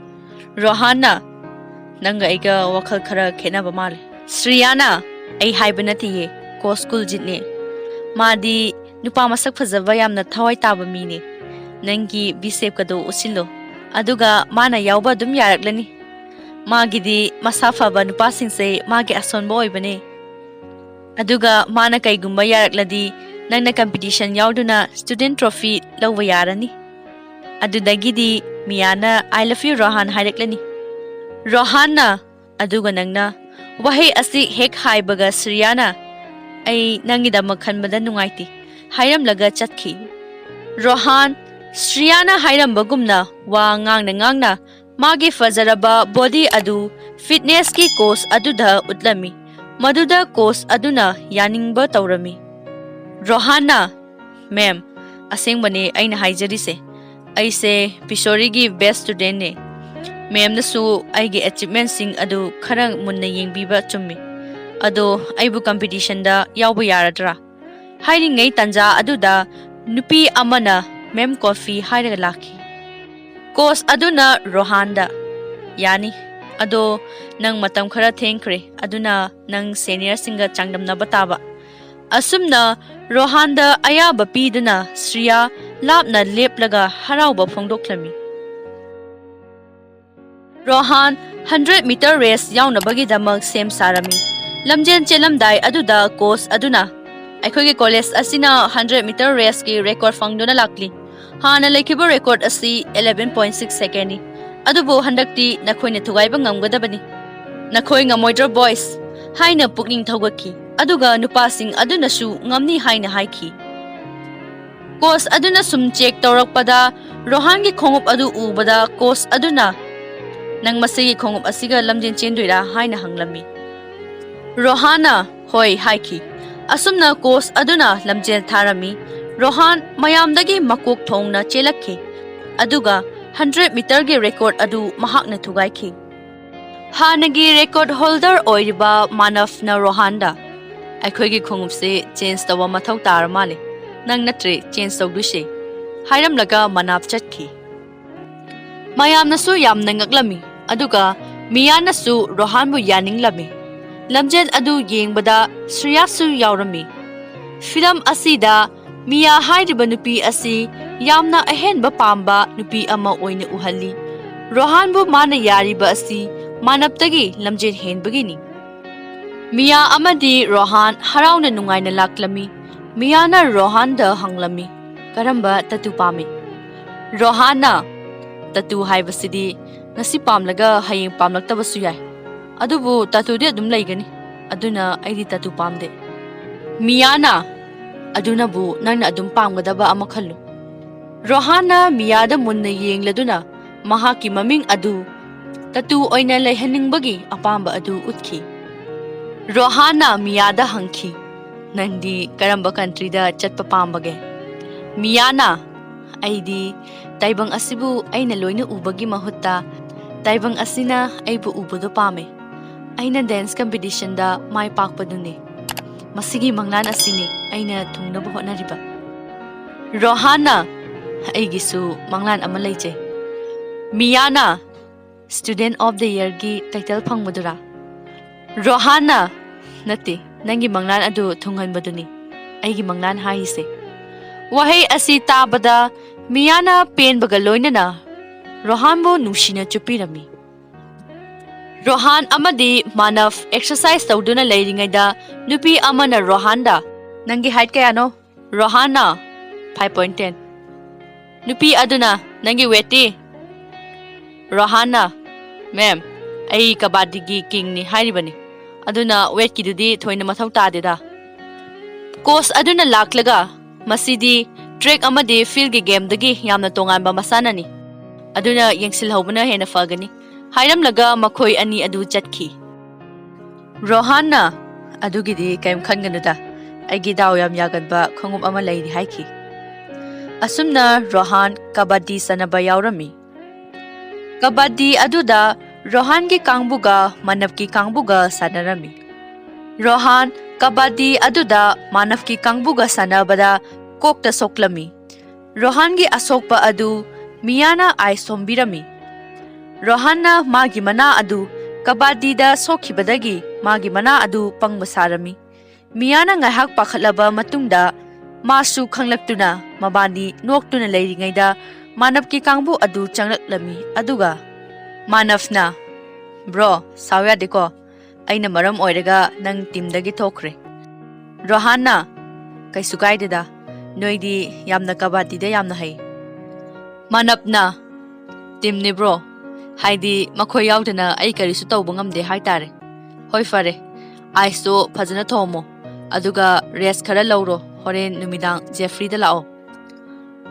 ꯔꯣꯍꯥꯟꯅ, "ꯅꯪꯒ ꯑꯩꯒ ꯋꯥꯈꯜ ꯈꯔ ꯈꯦꯠꯅꯕ ꯃꯥꯜꯂꯦ꯫" ꯁ꯭ꯔꯤꯌꯥꯅ, "ꯑꯩ ꯍꯥꯏꯕ ꯅꯠꯇꯤꯌꯦ, ꯀꯣꯆ ꯀꯨꯜꯖꯤꯠꯅꯦ꯫ ꯃꯥꯗꯤ ꯅꯨꯄꯥ ꯃꯁꯛ ꯐꯖꯕ ꯌꯥꯝꯅ ꯊꯋꯥꯏ ꯇꯥꯕ ꯃꯤꯅꯦ꯫ ꯅꯪꯒꯤ ꯕꯤꯁꯦꯞꯀꯗꯣ ꯎꯠꯁꯤꯜꯂꯣ꯫ ꯑꯗꯨꯒ ꯃꯥꯅ ꯌꯥꯎꯕ ꯑꯗꯨꯝ ꯌꯥꯔꯛꯂꯅꯤ꯫ ꯃꯥꯒꯤꯗꯤ ꯃꯁꯥ ꯐꯕ ꯅꯨꯄꯥꯁꯤꯡꯁꯦ ꯃꯥꯒꯤ ꯑꯁꯣꯟꯕ ꯑꯣꯏꯕꯅꯦ꯫ ꯑꯗꯨꯒ ꯃꯥꯅ ꯀꯩꯒꯨꯝꯕ ꯌꯥꯔꯛꯂꯗꯤ ꯅꯪꯅ competition ꯌꯥꯎꯗꯨꯅ student trophy ꯂꯧꯕ ꯌꯥꯔꯅꯤ꯫" ꯑꯗꯨꯗꯒꯤꯗꯤ ꯃꯤꯌꯥꯅ "I love you, ꯔꯣꯍꯥꯟ" ꯍꯥꯏꯔꯛꯂꯅꯤ꯫ ꯔꯣꯍꯥꯟꯅ, ꯑꯗꯨꯒ ꯅꯪꯅ ꯋꯥꯍꯩ ꯑꯁꯤ ꯍꯦꯛ ꯍꯥꯏꯕꯒ ꯁ꯭ꯔꯤꯌꯥꯅ, "ꯑꯩ ꯅꯪꯒꯤꯗꯃꯛ ꯈꯟꯕꯗ ꯅꯨꯡꯉꯥꯏꯇꯦ" ꯍꯥꯏꯔꯝꯂꯒ ꯆꯠꯈꯤ꯫ ꯔꯣꯍꯥꯟ, ꯁ꯭ꯔꯤꯌꯥꯅ ꯍꯥꯏꯔꯝꯕꯒꯨꯝꯅ ꯋꯥ ꯉꯥꯡꯅ ꯉꯥꯡꯅ ꯃꯥꯒꯤ ꯐꯖꯔꯕ body ꯑꯗꯨ fitnessꯀꯤ coach ꯑꯗꯨꯗ ꯎꯠꯂꯝꯃꯤ꯫ ꯃꯗꯨꯗ coach ꯑꯗꯨꯅ ꯌꯥꯅꯤꯡꯕ ꯇꯧꯔꯝꯃꯤ꯫ ꯔꯣꯍꯥꯟꯅ, "Ma'am, ꯑꯁꯦꯡꯕꯅꯦ ꯑꯩꯅ ꯍꯥꯏꯖꯔꯤꯁꯦ꯫ ꯑꯩꯁꯦ ꯄꯤꯁꯣꯔꯤꯒꯤ best studentꯅꯦ꯫ Ma'amꯅꯁꯨ ꯑꯩꯒꯤ achievementꯁꯤꯡ ꯑꯗꯨ ꯈꯔ ꯃꯨꯟꯅ ꯌꯦꯡꯕꯤꯕ ꯆꯨꯝꯃꯤ꯫ ꯑꯗꯣ ꯑꯩꯕꯨ competitionꯗ ꯌꯥꯎꯕ ꯌꯥꯔꯗ꯭ꯔꯥ?" ꯍꯥꯏꯔꯤꯉꯩ ꯇꯥꯟꯖꯥ ꯑꯗꯨꯗ ꯅꯨꯄꯤ ꯑꯃꯅ "Ma'am, coffee" ꯍꯥꯏꯔꯒ ꯂꯥꯛꯈꯤ꯫ Coach ꯑꯗꯨꯅ ꯔꯣꯍꯥꯟꯗ, "ꯌꯥꯅꯤ꯫ ꯑꯗꯣ ꯅꯪ ꯃꯇꯝ ꯈꯔ ꯊꯦꯡꯈ꯭ꯔꯦ, ꯑꯗꯨꯅ ꯅꯪ seniorꯁꯤꯡꯒ ꯆꯥꯡꯗꯝꯅꯕ ꯇꯥꯕ꯫" ꯑꯁꯨꯝꯅ ꯔꯣꯍꯥꯟꯗ ꯑꯌꯥꯕ ꯄꯤꯗꯨꯅ ꯁ꯭ꯔꯤꯌꯥ ꯂꯥꯞꯅ ꯂꯦꯞꯂꯒ ꯍꯔꯥꯎꯕ ꯐꯣꯡꯗꯣꯛꯂꯝꯃꯤ꯫ ꯔꯣꯍꯥꯟ hundred meter race ꯌꯥꯎꯅꯕꯒꯤꯗꯃꯛ ꯁꯦꯝ ꯁꯥꯔꯝꯃꯤ꯫ ꯂꯝꯖꯦꯜ ꯆꯦꯜꯂꯝꯗꯥꯏ ꯑꯗꯨꯗ coach ꯑꯗꯨꯅ, "ꯑꯩꯈꯣꯏꯒꯤ college ꯑꯁꯤꯅ hundred meter raceꯀꯤ record ꯐꯪꯗꯨꯅ ꯂꯥꯛꯂꯤ꯫ ꯍꯥꯟꯅ ꯂꯩꯈꯤꯕ record ꯑꯁꯤ eleven point six secondꯅꯤ꯫ ꯑꯗꯨꯕꯨ ꯍꯟꯗꯛꯇꯤ ꯅꯈꯣꯏꯅ ꯊꯨꯒꯥꯏꯕ ꯉꯝꯒꯗꯕꯅꯤ꯫ "ꯅꯈꯣꯏ ꯉꯝꯃꯣꯏꯗ꯭ꯔꯣ, ꯕꯣꯏꯁ?" ꯍꯥꯏꯅ ꯄꯨꯛꯅꯤꯡ ꯊꯧꯒꯠꯈꯤ꯫ ꯑꯗꯨꯒ ꯅꯨꯄꯥꯁꯤꯡ ꯑꯗꯨꯅꯁꯨ ꯉꯝꯅꯤ ꯍꯥꯏꯅ ꯍꯥꯏꯈꯤ꯫ ꯀꯣꯆ ꯑꯗꯨꯅ ꯁꯨꯝ ꯆꯦꯛ ꯇꯧꯔꯛꯄꯗ, ꯔꯣꯍꯥꯟꯒꯤ ꯈꯣꯡꯎꯞ ꯑꯗꯨ ꯎꯕꯗ ꯀꯣꯆ ꯑꯗꯨꯅ, "ꯅꯪ ꯃꯁꯤꯒꯤ ꯈꯣꯡꯎꯞ ꯑꯁꯤꯒ ꯂꯝꯖꯦꯟ ꯆꯦꯟꯗꯣꯏꯔꯥ?" ꯍꯥꯏꯅ ꯍꯪꯂꯝꯃꯤ꯫ ꯔꯣꯍꯥꯟꯅ "ꯍꯣꯏ" ꯍꯥꯏꯈꯤ꯫ ꯑꯁꯨꯝꯅ ꯀꯣꯆ ꯑꯗꯨꯅ ꯂꯝꯖꯦꯜ ꯊꯥꯔꯝꯃꯤ꯫ ꯔꯣꯍꯥꯟ ꯃꯌꯥꯝꯗꯒꯤ ꯃꯀꯣꯛ ꯊꯣꯡꯅ ꯆꯦꯜꯂꯛꯈꯤ, ꯑꯗꯨꯒ ꯍꯟꯗ꯭ꯔꯦꯠ ꯃꯤꯇꯔꯒꯤ ꯔꯦꯀꯣꯔꯗ ꯑꯗꯨ ꯃꯍꯥꯛꯅ ꯊꯨꯒꯥꯏꯈꯤ꯫ ꯍꯥꯟꯅꯒꯤ ꯔꯦꯀꯣꯔꯗ ꯍꯣꯜꯗꯔ ꯑꯣꯏꯔꯤꯕ ꯃꯥꯅꯕꯅ ꯔꯣꯍꯥꯟꯗ, "ꯑꯩꯈꯣꯏꯒꯤ ꯈꯣꯡꯎꯞꯁꯦ ꯆꯦꯟꯖ ꯇꯧꯕ ꯃꯊꯧ ꯇꯥꯔ ꯃꯥꯜꯂꯦ, ꯅꯪ ꯅꯠꯇ꯭ꯔꯦ ꯆꯦꯟꯖ ꯇꯧꯗꯣꯏꯁꯦ?" ꯍꯥꯏꯔꯝꯂꯒ ꯃꯥꯅꯕ ꯆꯠꯈꯤ꯫ ꯃꯌꯥꯝꯅꯁꯨ ꯌꯥꯝꯅ ꯉꯛꯂꯝꯃꯤ, ꯑꯗꯨꯒ ꯃꯤꯌꯥꯅꯁꯨ ꯔꯣꯍꯥꯟꯕꯨ ꯌꯥꯅꯤꯡꯂꯝꯃꯤ꯫ ꯂꯝꯖꯦꯜ ꯑꯗꯨ ꯌꯦꯡꯕꯗ ꯁ꯭ꯔꯤꯌꯥꯁꯨ ꯌꯥꯎꯔꯝꯃꯤ꯫ ꯐꯤꯂꯝ ꯑꯁꯤꯗ ꯃꯤꯌꯥ ꯍꯥꯏꯔꯤꯕ ꯅꯨꯄꯤ ꯑꯁꯤ ꯌꯥꯝꯅ ꯑꯍꯦꯟꯕ ꯄꯥꯝꯕ ꯅꯨꯄꯤ ꯑꯃ ꯑꯣꯏꯅ ꯎꯍꯜꯂꯤ꯫ ꯔꯣꯍꯥꯟꯕꯨ ꯃꯥꯅ ꯌꯥꯔꯤꯕ ꯑꯁꯤ ꯃꯥꯅꯕꯇꯒꯤ ꯂꯝꯖꯦꯜ ꯍꯦꯟꯕꯒꯤꯅꯤ꯫ ꯃꯤꯌꯥ ꯑꯃꯗꯤ ꯔꯣꯍꯥꯟ ꯍꯔꯥꯎꯅ ꯅꯨꯡꯉꯥꯏꯅ ꯂꯥꯛꯂꯝꯃꯤ꯫ ꯃꯤꯌꯥꯅ ꯔꯣꯍꯥꯟꯗ ꯍꯪꯂꯝꯃꯤ, "ꯀꯔꯝꯕ ꯇꯇꯨ ꯄꯥꯝꯃꯤ?" ꯔꯣꯍꯥꯟꯅ, "ꯇꯇꯨ ꯍꯥꯏꯕꯁꯤꯗꯤ ꯉꯁꯤ ꯄꯥꯝꯂꯒ ꯍꯌꯦꯡ ꯄꯥꯝꯂꯛꯇꯕꯁꯨ ꯌꯥꯏ, ꯑꯗꯨꯕꯨ ꯇꯇꯨꯗꯤ ꯑꯗꯨꯝ ꯂꯩꯒꯅꯤ, ꯑꯗꯨꯅ ꯑꯩꯗꯤ ꯇꯇꯨ ꯄꯥꯝꯗꯦ꯫" ꯃꯤꯌꯥꯅ, "ꯑꯗꯨꯅꯕꯨ ꯅꯪꯅ ꯑꯗꯨꯝ ꯄꯥꯝꯒꯗꯕ ꯑꯃ ꯈꯜꯂꯨ꯫" ꯔꯣꯍꯥꯟꯅ ꯃꯤꯌꯥꯗ ꯃꯨꯟꯅ ꯌꯦꯡꯂꯗꯨꯅ ꯃꯍꯥꯛꯀꯤ ꯃꯃꯤꯡ ꯑꯗꯨ ꯇꯇꯨ ꯑꯣꯏꯅ ꯂꯩꯍꯟꯅꯤꯡꯕꯒꯤ ꯑꯄꯥꯝꯕ ꯑꯗꯨ ꯎꯠꯈꯤ꯫ ꯔꯣꯍꯥꯟꯅ ꯃꯤꯌꯥꯗ ꯍꯪꯈꯤ, "ꯅꯪꯗꯤ ꯀꯔꯝꯕ ꯀꯟꯇ꯭ꯔꯤꯗ ꯆꯠꯄ ꯄꯥꯝꯕꯒꯦ?" ꯃꯤꯌꯥꯅ, "ꯑꯩꯗꯤ ꯇꯥꯏꯕꯪ ꯑꯁꯤꯕꯨ ꯑꯩꯅ ꯂꯣꯏꯅ ꯎꯕꯒꯤ ꯃꯍꯨꯠꯇ ꯇꯥꯏꯕꯪ ꯑꯁꯤꯅ ꯑꯩꯕꯨ ꯎꯕꯗꯨ ꯄꯥꯝꯃꯦ꯫ ꯑꯩꯅ ꯗꯦꯟꯁ ꯀꯝꯄꯤꯇꯤꯁꯟꯗ ꯃꯥꯏ ꯄꯥꯛꯄꯗꯨꯅꯤ꯫ ꯃꯁꯤꯒꯤ ꯃꯪꯂꯥꯟ ꯑꯁꯤꯅꯤ ꯑꯩꯅ ꯊꯨꯡꯅꯕ ꯍꯣꯠꯅꯔꯤꯕ꯫" ꯔꯣꯍꯥꯟꯅ, "ꯑꯩꯒꯤꯁꯨ ꯃꯪꯂꯥꯟ ꯑꯃ ꯂꯩꯖꯩ꯫" ꯃꯤꯌꯥꯅ, "Student of the Yearꯒꯤ title ꯐꯪꯕꯗꯨꯔꯥ?" ꯔꯣꯍꯥꯟꯅ, "ꯅꯠꯇꯦ, ꯅꯪꯒꯤ ꯃꯪꯂꯥꯟ ꯑꯗꯨ ꯊꯨꯡꯍꯟꯕꯗꯨꯅꯤ ꯑꯩꯒꯤ ꯃꯪꯂꯥꯟ ꯍꯥꯏꯔꯤꯁꯦ꯫" ꯋꯥꯍꯩ ꯑꯁꯤ ꯇꯥꯕꯗ ꯃꯤꯌꯥꯅ ꯄꯦꯟꯕꯒ ꯂꯣꯏꯅꯅ ꯔꯣꯍꯥꯟꯕꯨ ꯅꯨꯡꯁꯤꯅ ꯆꯨꯞꯄꯤꯔꯝꯃꯤ꯫ ꯔꯣꯍꯥꯟ ꯑꯃꯗꯤ ꯃꯥꯅꯕ ꯑꯦꯛꯁꯔꯁꯥꯏꯁ ꯇꯧꯗꯨꯅ ꯂꯩꯔꯤꯉꯩꯗ ꯅꯨꯄꯤ ꯑꯃꯅ ꯔꯣꯍꯥꯟꯗ, "ꯅꯪꯒꯤ height ꯀꯌꯥꯅꯣ?" ꯔꯣꯍꯥꯟꯅ, "Five point ten꯫" ꯅꯨꯄꯤ ꯑꯗꯨꯅ, "ꯅꯪꯒꯤ weightꯇꯤ?" ꯔꯣꯍꯥꯟꯅ, "ꯃꯦꯝ, ꯑꯩ ꯀꯕꯥꯗꯤꯒꯤ ꯀꯤꯡꯅꯤ ꯍꯥꯏꯔꯤꯕꯅꯤ, ꯑꯗꯨꯅ ꯋꯦꯠꯀꯤꯗꯨꯗꯤ ꯊꯣꯏꯅ ꯃꯊꯧ ꯇꯥꯗꯦꯗ"꯫ ꯀꯣꯆ ꯑꯗꯨꯅ ꯂꯥꯛꯂꯒ, "ꯃꯁꯤꯗꯤ ꯇ꯭ꯔꯦꯛ ꯑꯃꯗꯤ ꯐꯤꯜꯒꯤ ꯒꯦꯝꯗꯒꯤ ꯌꯥꯝꯅ ꯇꯣꯉꯥꯟꯕ ꯃꯁꯥꯟꯅꯅꯤ, ꯑꯗꯨꯅ ꯌꯦꯡꯁꯤꯜꯍꯧꯕꯅ ꯍꯦꯟꯅ ꯐꯒꯅꯤ" ꯍꯥꯏꯔꯝꯂꯒ ꯃꯈꯣꯏ ꯑꯅꯤ ꯑꯗꯨ ꯆꯠꯈꯤ꯫ ꯔꯣꯍꯥꯟꯅ, "ꯑꯗꯨꯒꯤꯗꯤ ꯀꯔꯤꯝ ꯈꯟꯒꯅꯨꯗ, ꯑꯩꯒꯤ ꯗꯥꯎ ꯌꯥꯝ ꯌꯥꯒꯟꯕ ꯈꯣꯡꯎꯞ ꯑꯃ ꯂꯩꯔꯤ" ꯍꯥꯏꯈꯤ꯫ ꯑꯁꯨꯝꯅ ꯔꯣꯍꯥꯟ ꯀꯕꯥꯗꯤ ꯁꯥꯟꯅꯕ ꯌꯥꯎꯔꯝꯃꯤ꯫ ꯀꯕꯥꯗꯤ ꯑꯗꯨꯗ ꯔꯣꯍꯥꯟꯒꯤ ꯀꯥꯡꯕꯨꯒ ꯃꯥꯅꯕꯀꯤ ꯀꯥꯡꯕꯨꯒ ꯁꯥꯟꯅꯔꯝꯃꯤ꯫ ꯔꯣꯍꯥꯟ ꯀꯕꯥꯗꯤ ꯑꯗꯨꯗ ꯃꯥꯅꯕꯀꯤ ꯀꯥꯡꯕꯨꯒ ꯁꯥꯟꯅꯕꯗ ꯀꯣꯛꯇ ꯁꯣꯛꯂꯝꯃꯤ꯫ ꯔꯣꯍꯥꯟꯒꯤ ꯑꯁꯣꯛꯄ ꯑꯗꯨ ꯃꯤꯌꯥꯅ ꯑꯥꯏꯁ ꯊꯣꯝꯕꯤꯔꯝꯃꯤ꯫ ꯔꯣꯍꯥꯟꯅ ꯃꯥꯒꯤ ꯃꯅꯥ ꯑꯗꯨ ꯀꯕꯥꯗꯤꯗ ꯁꯣꯛꯈꯤꯕꯗꯒꯤ ꯃꯥꯒꯤ ꯃꯅꯥ ꯑꯗꯨ ꯄꯪꯕ ꯁꯥꯔꯝꯃꯤ꯫ ꯃꯤꯌꯥꯅ ꯉꯥꯏꯍꯥꯛ ꯄꯥꯈꯠꯂꯕ ꯃꯇꯨꯡꯗ ꯃꯥꯁꯨ ꯈꯪꯂꯛꯇꯨꯅ ꯃꯕꯥꯅꯤ ꯅꯣꯛꯇꯨꯅ ꯂꯩꯔꯤꯉꯩꯗ ꯃꯥꯅꯕꯀꯤ ꯀꯥꯡꯕꯨ ꯑꯗꯨ ꯆꯪꯂꯛꯂꯝꯃꯤ꯫ ꯑꯗꯨꯒ ꯃꯥꯅꯕꯅ, "ꯕ꯭ꯔꯣ, ꯁꯥꯎ ꯌꯥꯗꯦꯀꯣ꯫ ꯑꯩꯅ ꯃꯔꯝ ꯑꯣꯏꯔꯒ ꯅꯪ ꯇꯤꯝꯗꯒꯤ ꯊꯣꯛꯈ꯭ꯔꯦ"꯫ ꯔꯣꯍꯥꯟꯅ, "ꯀꯩꯁꯨ ꯀꯥꯏꯗꯦꯗ, ꯅꯣꯏꯗꯤ ꯌꯥꯝꯅ ꯀꯕꯥꯗꯤꯗ ꯌꯥꯝꯅ ꯍꯩ"꯫ ꯃꯥꯅꯕꯅ, "ꯇꯤꯝꯅꯦ ꯕ꯭ꯔꯣ, ꯍꯥꯏꯗꯤ ꯃꯈꯣꯏ ꯌꯥꯎꯗꯅ ꯑꯩ ꯀꯔꯤꯁꯨ ꯇꯧꯕ ꯉꯝꯗꯦ ꯍꯥꯏꯇꯥꯔꯦ꯫ ꯍꯣꯏ ꯐꯔꯦ, ꯑꯥꯏꯁꯇꯣ ꯐꯖꯅ ꯊꯣꯝꯃꯣ, ꯑꯗꯨꯒ ꯔꯦꯁ ꯈꯔ ꯂꯧꯔꯣ, ꯍꯣꯔꯦꯟ ꯅꯨꯃꯤꯗꯥꯡ ꯖꯦꯐ꯭ꯔꯤꯗ ꯂꯥꯛꯑꯣ"꯫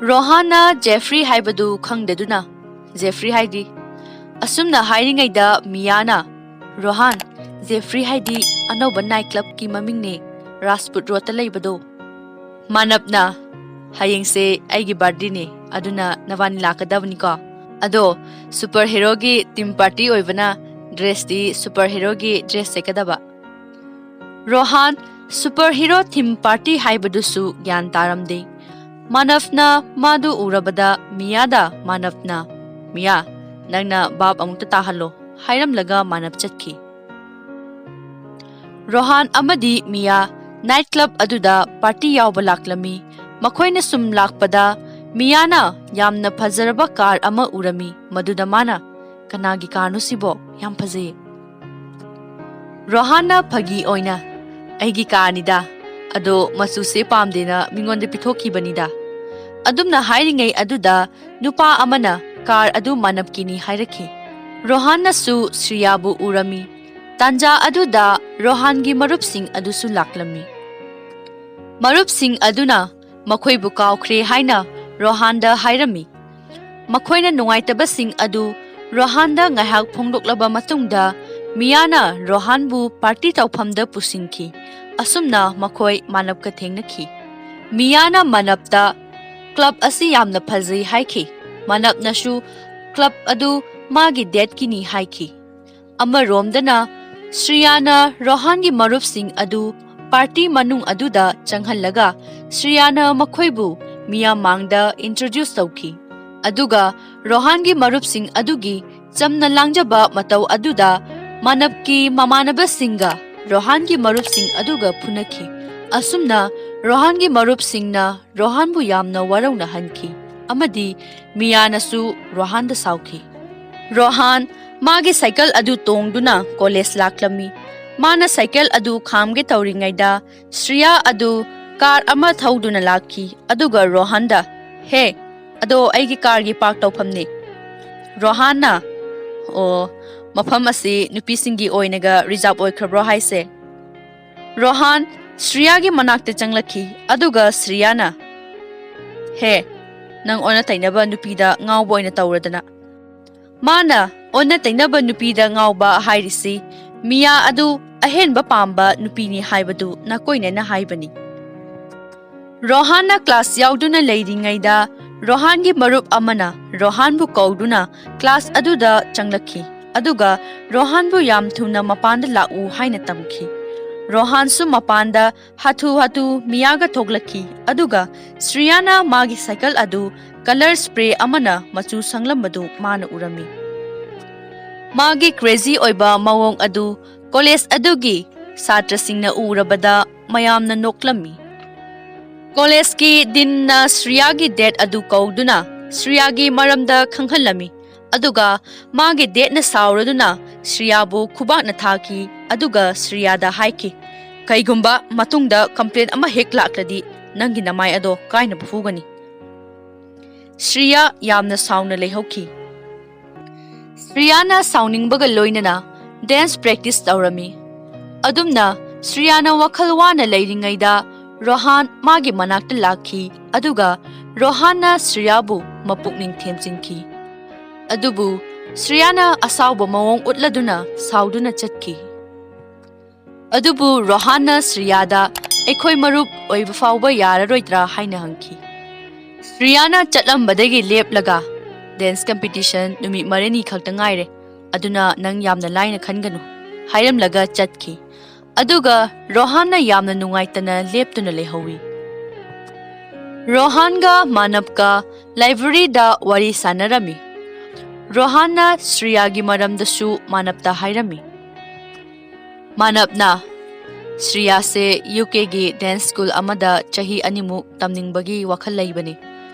ꯔꯣꯍꯥꯟꯅ ꯖꯦꯐ꯭ꯔꯤ ꯍꯥꯏꯕꯗꯨ ꯈꯪꯗꯗꯨꯅ, "ꯖꯦꯐ꯭ꯔꯤ ꯍꯥꯏꯗꯤ?" ꯑꯁꯨꯝꯅ ꯍꯥꯏꯔꯤꯉꯩꯗ ꯃꯤꯌꯥꯅ, "ꯔꯣꯍꯥꯟ, ꯖꯦꯐ꯭ꯔꯤ ꯍꯥꯏꯗꯤ ꯑꯅꯧꯕ ꯅꯥꯏꯠ ꯀ꯭ꯂꯕꯀꯤ ꯃꯃꯤꯡꯅꯦ, ꯔꯥꯖꯄꯨꯠ ꯔꯣꯗꯇ ꯂꯩꯕꯗꯣ"꯫ ꯃꯥꯅꯕꯅ, "ꯍꯌꯦꯡꯁꯦ ꯑꯩꯒꯤ ꯕꯥꯔꯗꯦꯅꯦ, ꯑꯗꯨꯅ ꯅꯕꯥꯅꯤ ꯂꯥꯛꯀꯗꯕꯅꯤꯀꯣ꯫ ꯑꯗꯣ ꯁꯨꯄꯔ ꯍꯦꯔꯣꯒꯤ ꯇꯤꯝ ꯄꯥꯔꯇꯤ ꯑꯣꯏꯕꯅ ꯗ꯭ꯔꯦꯁꯇꯤ ꯁꯨꯄꯔ ꯍꯦꯔꯣꯒꯤ ꯗ꯭ꯔꯦꯁ ꯁꯦꯠꯀꯗꯕ"꯫ ꯔꯣꯍꯥꯟ ꯁꯨꯄꯔ ꯍꯤꯔꯣ ꯊꯤꯝ ꯄꯥꯔꯇꯤ ꯍꯥꯏꯕꯗꯨꯁꯨ ꯒ꯭ꯌꯥꯟ ꯇꯥꯔꯝꯗꯦ꯫ ꯃꯥꯅꯕꯅ ꯃꯥꯗꯨ ꯎꯔꯕꯗ ꯃꯤꯌꯥꯗ ꯃꯥꯅꯕꯅ, "ꯃꯤꯌꯥ, ꯅꯪꯅ ꯚꯥꯞ ꯑꯃꯨꯛꯇ ꯇꯥꯍꯜꯂꯣ" ꯍꯥꯏꯔꯝꯂꯒ ꯃꯥꯅꯕ ꯆꯠꯈꯤ꯫ ꯔꯣꯍꯥꯟ ꯑꯃꯗꯤ ꯃꯤꯌꯥ ꯅꯥꯏꯠ ꯀ꯭ꯂꯕ ꯑꯗꯨꯗ ꯄꯥꯔꯇꯤ ꯌꯥꯎꯕ ꯂꯥꯛꯂꯝꯃꯤ꯫ ꯃꯈꯣꯏꯅ ꯁꯨꯝ ꯂꯥꯛꯄꯗ ꯃꯤꯌꯥꯅ ꯌꯥꯝꯅ ꯐꯖꯔꯕ ꯀꯥꯔ ꯑꯃ ꯎꯔꯝꯃꯤ, ꯃꯗꯨꯗ ꯃꯥꯅ, "ꯀꯅꯥꯒꯤ ꯀꯥꯔꯅꯣ ꯁꯤꯕꯣ? ꯌꯥꯝ ꯐꯖꯩ"꯫ ꯔꯣꯍꯥꯟꯅ ꯐꯥꯒꯤ ꯑꯣꯏꯅ, "ꯑꯩꯒꯤ ꯀꯥꯔꯅꯤꯗ, ꯑꯗꯣ ꯃꯆꯨꯁꯦ ꯄꯥꯝꯗꯦꯅ ꯃꯤꯉꯣꯟꯗ ꯄꯤꯊꯣꯛꯈꯤꯕꯅꯤꯗ"꯫ ꯑꯗꯨꯝꯅ ꯍꯥꯏꯔꯤꯉꯩ ꯑꯗꯨꯗ ꯅꯨꯄꯥ ꯑꯃꯅ, ꯀꯥꯔ ꯑꯗꯨ ꯃꯥꯅꯕꯀꯤꯅꯤ ꯍꯥꯏꯔꯛꯈꯤ꯫ ꯔꯣꯍꯥꯟꯅꯁꯨ ꯁ꯭ꯔꯤꯌꯥꯕꯨ ꯎꯔꯝꯃꯤ꯫ ꯇꯥꯟꯖꯥ ꯑꯗꯨꯗ ꯔꯣꯍꯥꯟꯒꯤ ꯃꯔꯨꯞꯁꯤꯡ ꯑꯗꯨꯁꯨ ꯂꯥꯛꯂꯝꯃꯤ꯫ ꯃꯔꯨꯞꯁꯤꯡ ꯑꯗꯨꯅ ꯃꯈꯣꯏꯕꯨ ꯀꯥꯎꯈ꯭ꯔꯦ ꯍꯥꯏꯅ ꯔꯣꯍꯥꯟꯗ ꯍꯥꯏꯔꯝꯃꯤ꯫ ꯃꯈꯣꯏꯅ ꯅꯨꯡꯉꯥꯏꯇꯕꯁꯤꯡ ꯑꯗꯨ ꯔꯣꯍꯥꯟꯗ ꯉꯥꯏꯍꯥꯛ ꯐꯣꯡꯗꯣꯛꯂꯕ ꯃꯇꯨꯡꯗ, ꯃꯤꯌꯥꯅ ꯔꯣꯍꯥꯟꯕꯨ ꯄꯥꯔꯇꯤ ꯇꯧꯐꯝꯗ ꯄꯨꯁꯤꯟꯈꯤ꯫ ꯑꯁꯨꯝꯅ ꯃꯈꯣꯏ ꯃꯥꯅꯕꯀ ꯊꯦꯡꯅꯈꯤ꯫ ꯃꯤꯌꯥꯅ ꯃꯥꯅꯕꯇ ꯀ꯭ꯂꯕ ꯑꯁꯤ ꯌꯥꯝꯅ ꯐꯖꯩ ꯍꯥꯏꯈꯤ꯫ ꯃꯥꯅꯕꯅꯁꯨ ꯀ꯭ꯂꯕ ꯑꯗꯨ ꯃꯥꯒꯤ ꯗꯦꯠꯀꯤꯅꯤ ꯍꯥꯏꯈꯤ꯫ ꯑꯃꯔꯣꯝꯗꯅ, ꯁ꯭ꯔꯤꯌꯥꯅ ꯔꯣꯍꯥꯟꯒꯤ ꯃꯔꯨꯞꯁꯤꯡ ꯑꯗꯨ ꯄꯥꯔꯇꯤ ꯃꯅꯨꯡ ꯑꯗꯨꯗ ꯆꯪꯍꯜꯂꯒ ꯁ꯭ꯔꯤꯌꯥꯅ ꯃꯈꯣꯏꯕꯨ ꯃꯤꯌꯥꯝ ꯃꯥꯡꯗ ꯏꯟꯇ꯭ꯔꯣꯗ꯭ꯌꯨꯁ ꯇꯧꯈꯤ꯫ ꯑꯗꯨꯒ ꯔꯣꯍꯥꯟꯒꯤ ꯃꯔꯨꯞꯁꯤꯡ ꯑꯗꯨꯒꯤ ꯆꯝꯅ ꯂꯥꯡꯖꯕ ꯃꯇꯧ ꯑꯗꯨꯗ ꯃꯥꯅꯕꯀꯤ ꯃꯃꯥꯟꯅꯕꯁꯤꯡꯒ ꯔꯣꯍꯥꯟꯒꯤ ꯃꯔꯨꯞꯁꯤꯡ ꯑꯗꯨꯒ ꯐꯨꯅꯈꯤ꯫ ꯑꯁꯨꯝꯅ ꯔꯣꯍꯥꯟꯒꯤ ꯃꯔꯨꯞꯁꯤꯡꯅ ꯔꯣꯍꯥꯟꯕꯨ ꯌꯥꯝꯅ ꯋꯥꯔꯧꯅꯍꯟꯈꯤ ꯑꯃꯗꯤ ꯃꯤꯌꯥꯅꯁꯨ ꯔꯣꯍꯥꯟꯗ ꯁꯥꯎꯈꯤ꯫ ꯔꯣꯍꯥꯟ ꯃꯥꯒꯤ ꯁꯥꯏꯀꯜ ꯑꯗꯨ ꯇꯣꯡꯗꯨꯅ ꯀꯣꯂꯦꯖ ꯂꯥꯛꯂꯝꯃꯤ꯫ ꯃꯥꯅ ꯁꯥꯏꯀꯜ ꯑꯗꯨ ꯈꯥꯝꯒꯦ ꯇꯧꯔꯤꯉꯩꯗ ꯁ꯭ꯔꯤꯌꯥ ꯑꯗꯨ ꯀꯥꯔ ꯑꯃ ꯊꯧꯗꯨꯅ ꯂꯥꯛꯈꯤ, ꯑꯗꯨꯒ ꯔꯣꯍꯥꯟꯗ, "ꯍꯦ, ꯑꯗꯣ ꯑꯩꯒꯤ ꯀꯥꯔꯒꯤ ꯄꯥꯔꯛ ꯇꯧꯐꯝꯅꯤ꯫" ꯔꯣꯍꯥꯟꯅ, "ꯑꯣ, ꯃꯐꯝ ꯑꯁꯤ ꯅꯨꯄꯤꯁꯤꯡꯒꯤ ꯑꯣꯏꯅꯒ ꯔꯤꯖꯥꯔꯕ ꯑꯣꯏꯈ꯭ꯔꯕ꯭ꯔꯣ ꯍꯥꯏꯁꯦ?" ꯔꯣꯍꯥꯟ ꯁ꯭ꯔꯤꯌꯥꯒꯤ ꯃꯅꯥꯛꯇ ꯆꯪꯂꯛꯈꯤ, ꯑꯗꯨꯒ ꯁ꯭ꯔꯤꯌꯥꯅ, "ꯍꯦ, ꯅꯪ ꯑꯣꯟꯅ ꯇꯩꯅꯕ ꯅꯨꯄꯤꯗ ꯉꯥꯎꯕ ꯑꯣꯏꯅ ꯇꯧꯔꯗꯅ꯫" ꯃꯥꯅ ꯑꯣꯟꯅ ꯇꯩꯅꯕ ꯅꯨꯄꯤꯗ ꯉꯥꯎꯕ ꯍꯥꯏꯔꯤꯁꯤ ꯃꯤꯌꯥ ꯑꯗꯨ ꯑꯍꯦꯟꯕ ꯄꯥꯝꯕ ꯅꯨꯄꯤꯅꯤ ꯍꯥꯏꯕꯗꯨ ꯅꯥꯀꯣꯏꯅꯅ ꯍꯥꯏꯕꯅꯤ꯫ ꯔꯣꯍꯥꯟꯅ ꯀ꯭ꯂꯥꯁ ꯌꯥꯎꯗꯨꯅ ꯂꯩꯔꯤꯉꯩꯗ ꯔꯣꯍꯥꯟꯒꯤ ꯃꯔꯨꯞ ꯑꯃꯅ ꯔꯣꯍꯥꯟꯕꯨ ꯀꯧꯗꯨꯅ ꯀ꯭ꯂꯥꯁ ꯑꯗꯨꯗ ꯆꯪꯂꯛꯈꯤ, ꯑꯗꯨꯒ ꯔꯣꯍꯥꯟꯕꯨ ꯌꯥꯝ ꯊꯨꯅ ꯃꯄꯥꯟꯗ ꯂꯥꯛꯎ ꯍꯥꯏꯅ ꯇꯝꯈꯤ꯫ ꯔꯣꯍꯥꯟꯁꯨ ꯃꯄꯥꯟꯗ ꯍꯥꯊꯨ ꯍꯥꯊꯨ ꯃꯤꯌꯥꯒ ꯊꯣꯛꯂꯛꯈꯤ, ꯑꯗꯨꯒ ꯁ꯭ꯔꯤꯌꯥꯅ ꯃꯥꯒꯤ ꯁꯥꯏꯀꯜ ꯑꯗꯨ ꯀꯂꯔ ꯁ꯭ꯄ꯭ꯔꯦ ꯑꯃꯅ ꯃꯆꯨ ꯁꯪꯂꯝꯕꯗꯨ ꯃꯥꯅ ꯎꯔꯝꯃꯤ꯫ ꯃꯥꯒꯤ ꯀ꯭ꯔꯦꯖꯤ ꯑꯣꯏꯕ ꯃꯑꯣꯡ ꯑꯗꯨ ꯀꯣꯂꯦꯖ ꯑꯗꯨꯒꯤ ꯁꯥꯇ꯭ꯔꯁꯤꯡꯅ ꯎꯔꯕꯗ ꯃꯌꯥꯝꯅ ꯅꯣꯛꯂꯝꯃꯤ꯫ ꯀꯣꯂꯦꯖꯀꯤ ꯗꯤꯟꯅ ꯁ꯭ꯔꯤꯌꯥꯒꯤ ꯗꯦꯠ ꯑꯗꯨ ꯀꯧꯗꯨꯅ ꯁ꯭ꯔꯤꯌꯥꯒꯤ ꯃꯔꯝꯗ ꯈꯪꯍꯜꯂꯝꯃꯤ, ꯑꯗꯨꯒ ꯃꯥꯒꯤ ꯗꯦꯠꯅ ꯁꯥꯎꯔꯗꯨꯅ ꯁ꯭ꯔꯤꯌꯥꯕꯨ ꯈꯨꯕꯥꯛꯅ ꯊꯥꯈꯤ, ꯑꯗꯨꯒ ꯁ꯭ꯔꯤꯌꯥꯗ ꯍꯥꯏꯈꯤ, "ꯀꯩꯒꯨꯝꯕ ꯃꯇꯨꯡꯗ ꯀꯝꯄ꯭ꯂꯦꯟ ꯑꯃ ꯍꯦꯛ ꯂꯥꯛꯂꯗꯤ ꯅꯪꯒꯤ ꯅꯃꯥꯏ ꯑꯗꯣ ꯀꯥꯏꯅꯕ ꯐꯨꯒꯅꯤ꯫" ꯁ꯭ꯔꯤꯌꯥ ꯌꯥꯝꯅ ꯁꯥꯎꯅ ꯂꯩꯍꯧꯈꯤ꯫ ꯁ꯭ꯔꯤꯌꯥꯅ ꯁꯥꯎꯅꯤꯡꯕꯒ ꯂꯣꯏꯅꯅ dance practice ꯇꯧꯔꯝꯃꯤ꯫ ꯑꯗꯨꯝꯅ ꯁ꯭ꯔꯤꯌꯥꯅ ꯋꯥꯈꯜ ꯋꯥꯅ ꯂꯩꯔꯤꯉꯩꯗ ꯔꯣꯍꯥꯟ ꯃꯥꯒꯤ ꯃꯅꯥꯛꯇ ꯂꯥꯛꯈꯤ, ꯑꯗꯨꯒ ꯔꯣꯍꯥꯟꯅ ꯁ꯭ꯔꯤꯌꯥꯕꯨ ꯃꯄꯨꯛꯅꯤꯡ ꯊꯦꯝꯖꯤꯟꯈꯤ꯫ ꯑꯗꯨꯕꯨ ꯁ꯭ꯔꯤꯌꯥꯅ ꯑꯁꯥꯎꯕ ꯃꯑꯣꯡ ꯎꯠꯂꯗꯨꯅ ꯁꯥꯎꯗꯨꯅ ꯆꯠꯈꯤ꯫ ꯑꯗꯨꯕꯨ ꯔꯣꯍꯥꯟꯅ ꯁ꯭ꯔꯤꯌꯥꯗ "ꯑꯩꯈꯣꯏ ꯃꯔꯨꯞ ꯑꯣꯏꯕ ꯐꯥꯎꯕ ꯌꯥꯔꯔꯣꯏꯗ꯭ꯔꯥ?" ꯍꯥꯏꯅ ꯍꯪꯈꯤ꯫ ꯁ꯭ꯔꯤꯌꯥꯅ ꯆꯠꯂꯝꯕꯗꯒꯤ ꯂꯦꯞꯂꯒ, "Dance competition ꯅꯨꯃꯤꯠ ꯃꯔꯤꯅꯤ ꯈꯛꯇ ꯉꯥꯏꯔꯦ, ꯑꯗꯨꯅ ꯅꯪ ꯌꯥꯝꯅ ꯂꯥꯏꯅ ꯈꯟꯒꯅꯨ," ꯍꯥꯏꯔꯝꯂꯒ ꯆꯠꯈꯤ꯫ ꯑꯗꯨꯒ ꯔꯣꯍꯥꯟꯅ ꯌꯥꯝꯅ ꯅꯨꯡꯉꯥꯏꯇꯅ ꯂꯦꯞꯇꯨꯅ ꯂꯩꯍꯧꯏ꯫ ꯔꯣꯍꯥꯟꯒ ꯃꯥꯅꯕꯀ library ꯗ ꯋꯥꯔꯤ ꯁꯥꯟꯅꯔꯝꯃꯤ꯫ ꯔꯣꯍꯥꯟꯅ ꯁ꯭ꯔꯤꯌꯥꯒꯤ ꯃꯔꯝꯗꯁꯨ ꯃꯥꯅꯕꯇ ꯍꯥꯏꯔꯝꯃꯤ꯫ ꯃꯥꯅꯕꯅ, "ꯁ꯭ꯔꯤꯌꯥꯁꯦ ꯌꯨ ꯀꯦꯒꯤ dance school ꯑꯃꯗ ꯆꯍꯤ ꯑꯅꯤꯃꯨꯛ ꯇꯝꯅꯤꯡꯕꯒꯤ ꯋꯥꯈꯜ ꯂꯩꯕꯅꯤ,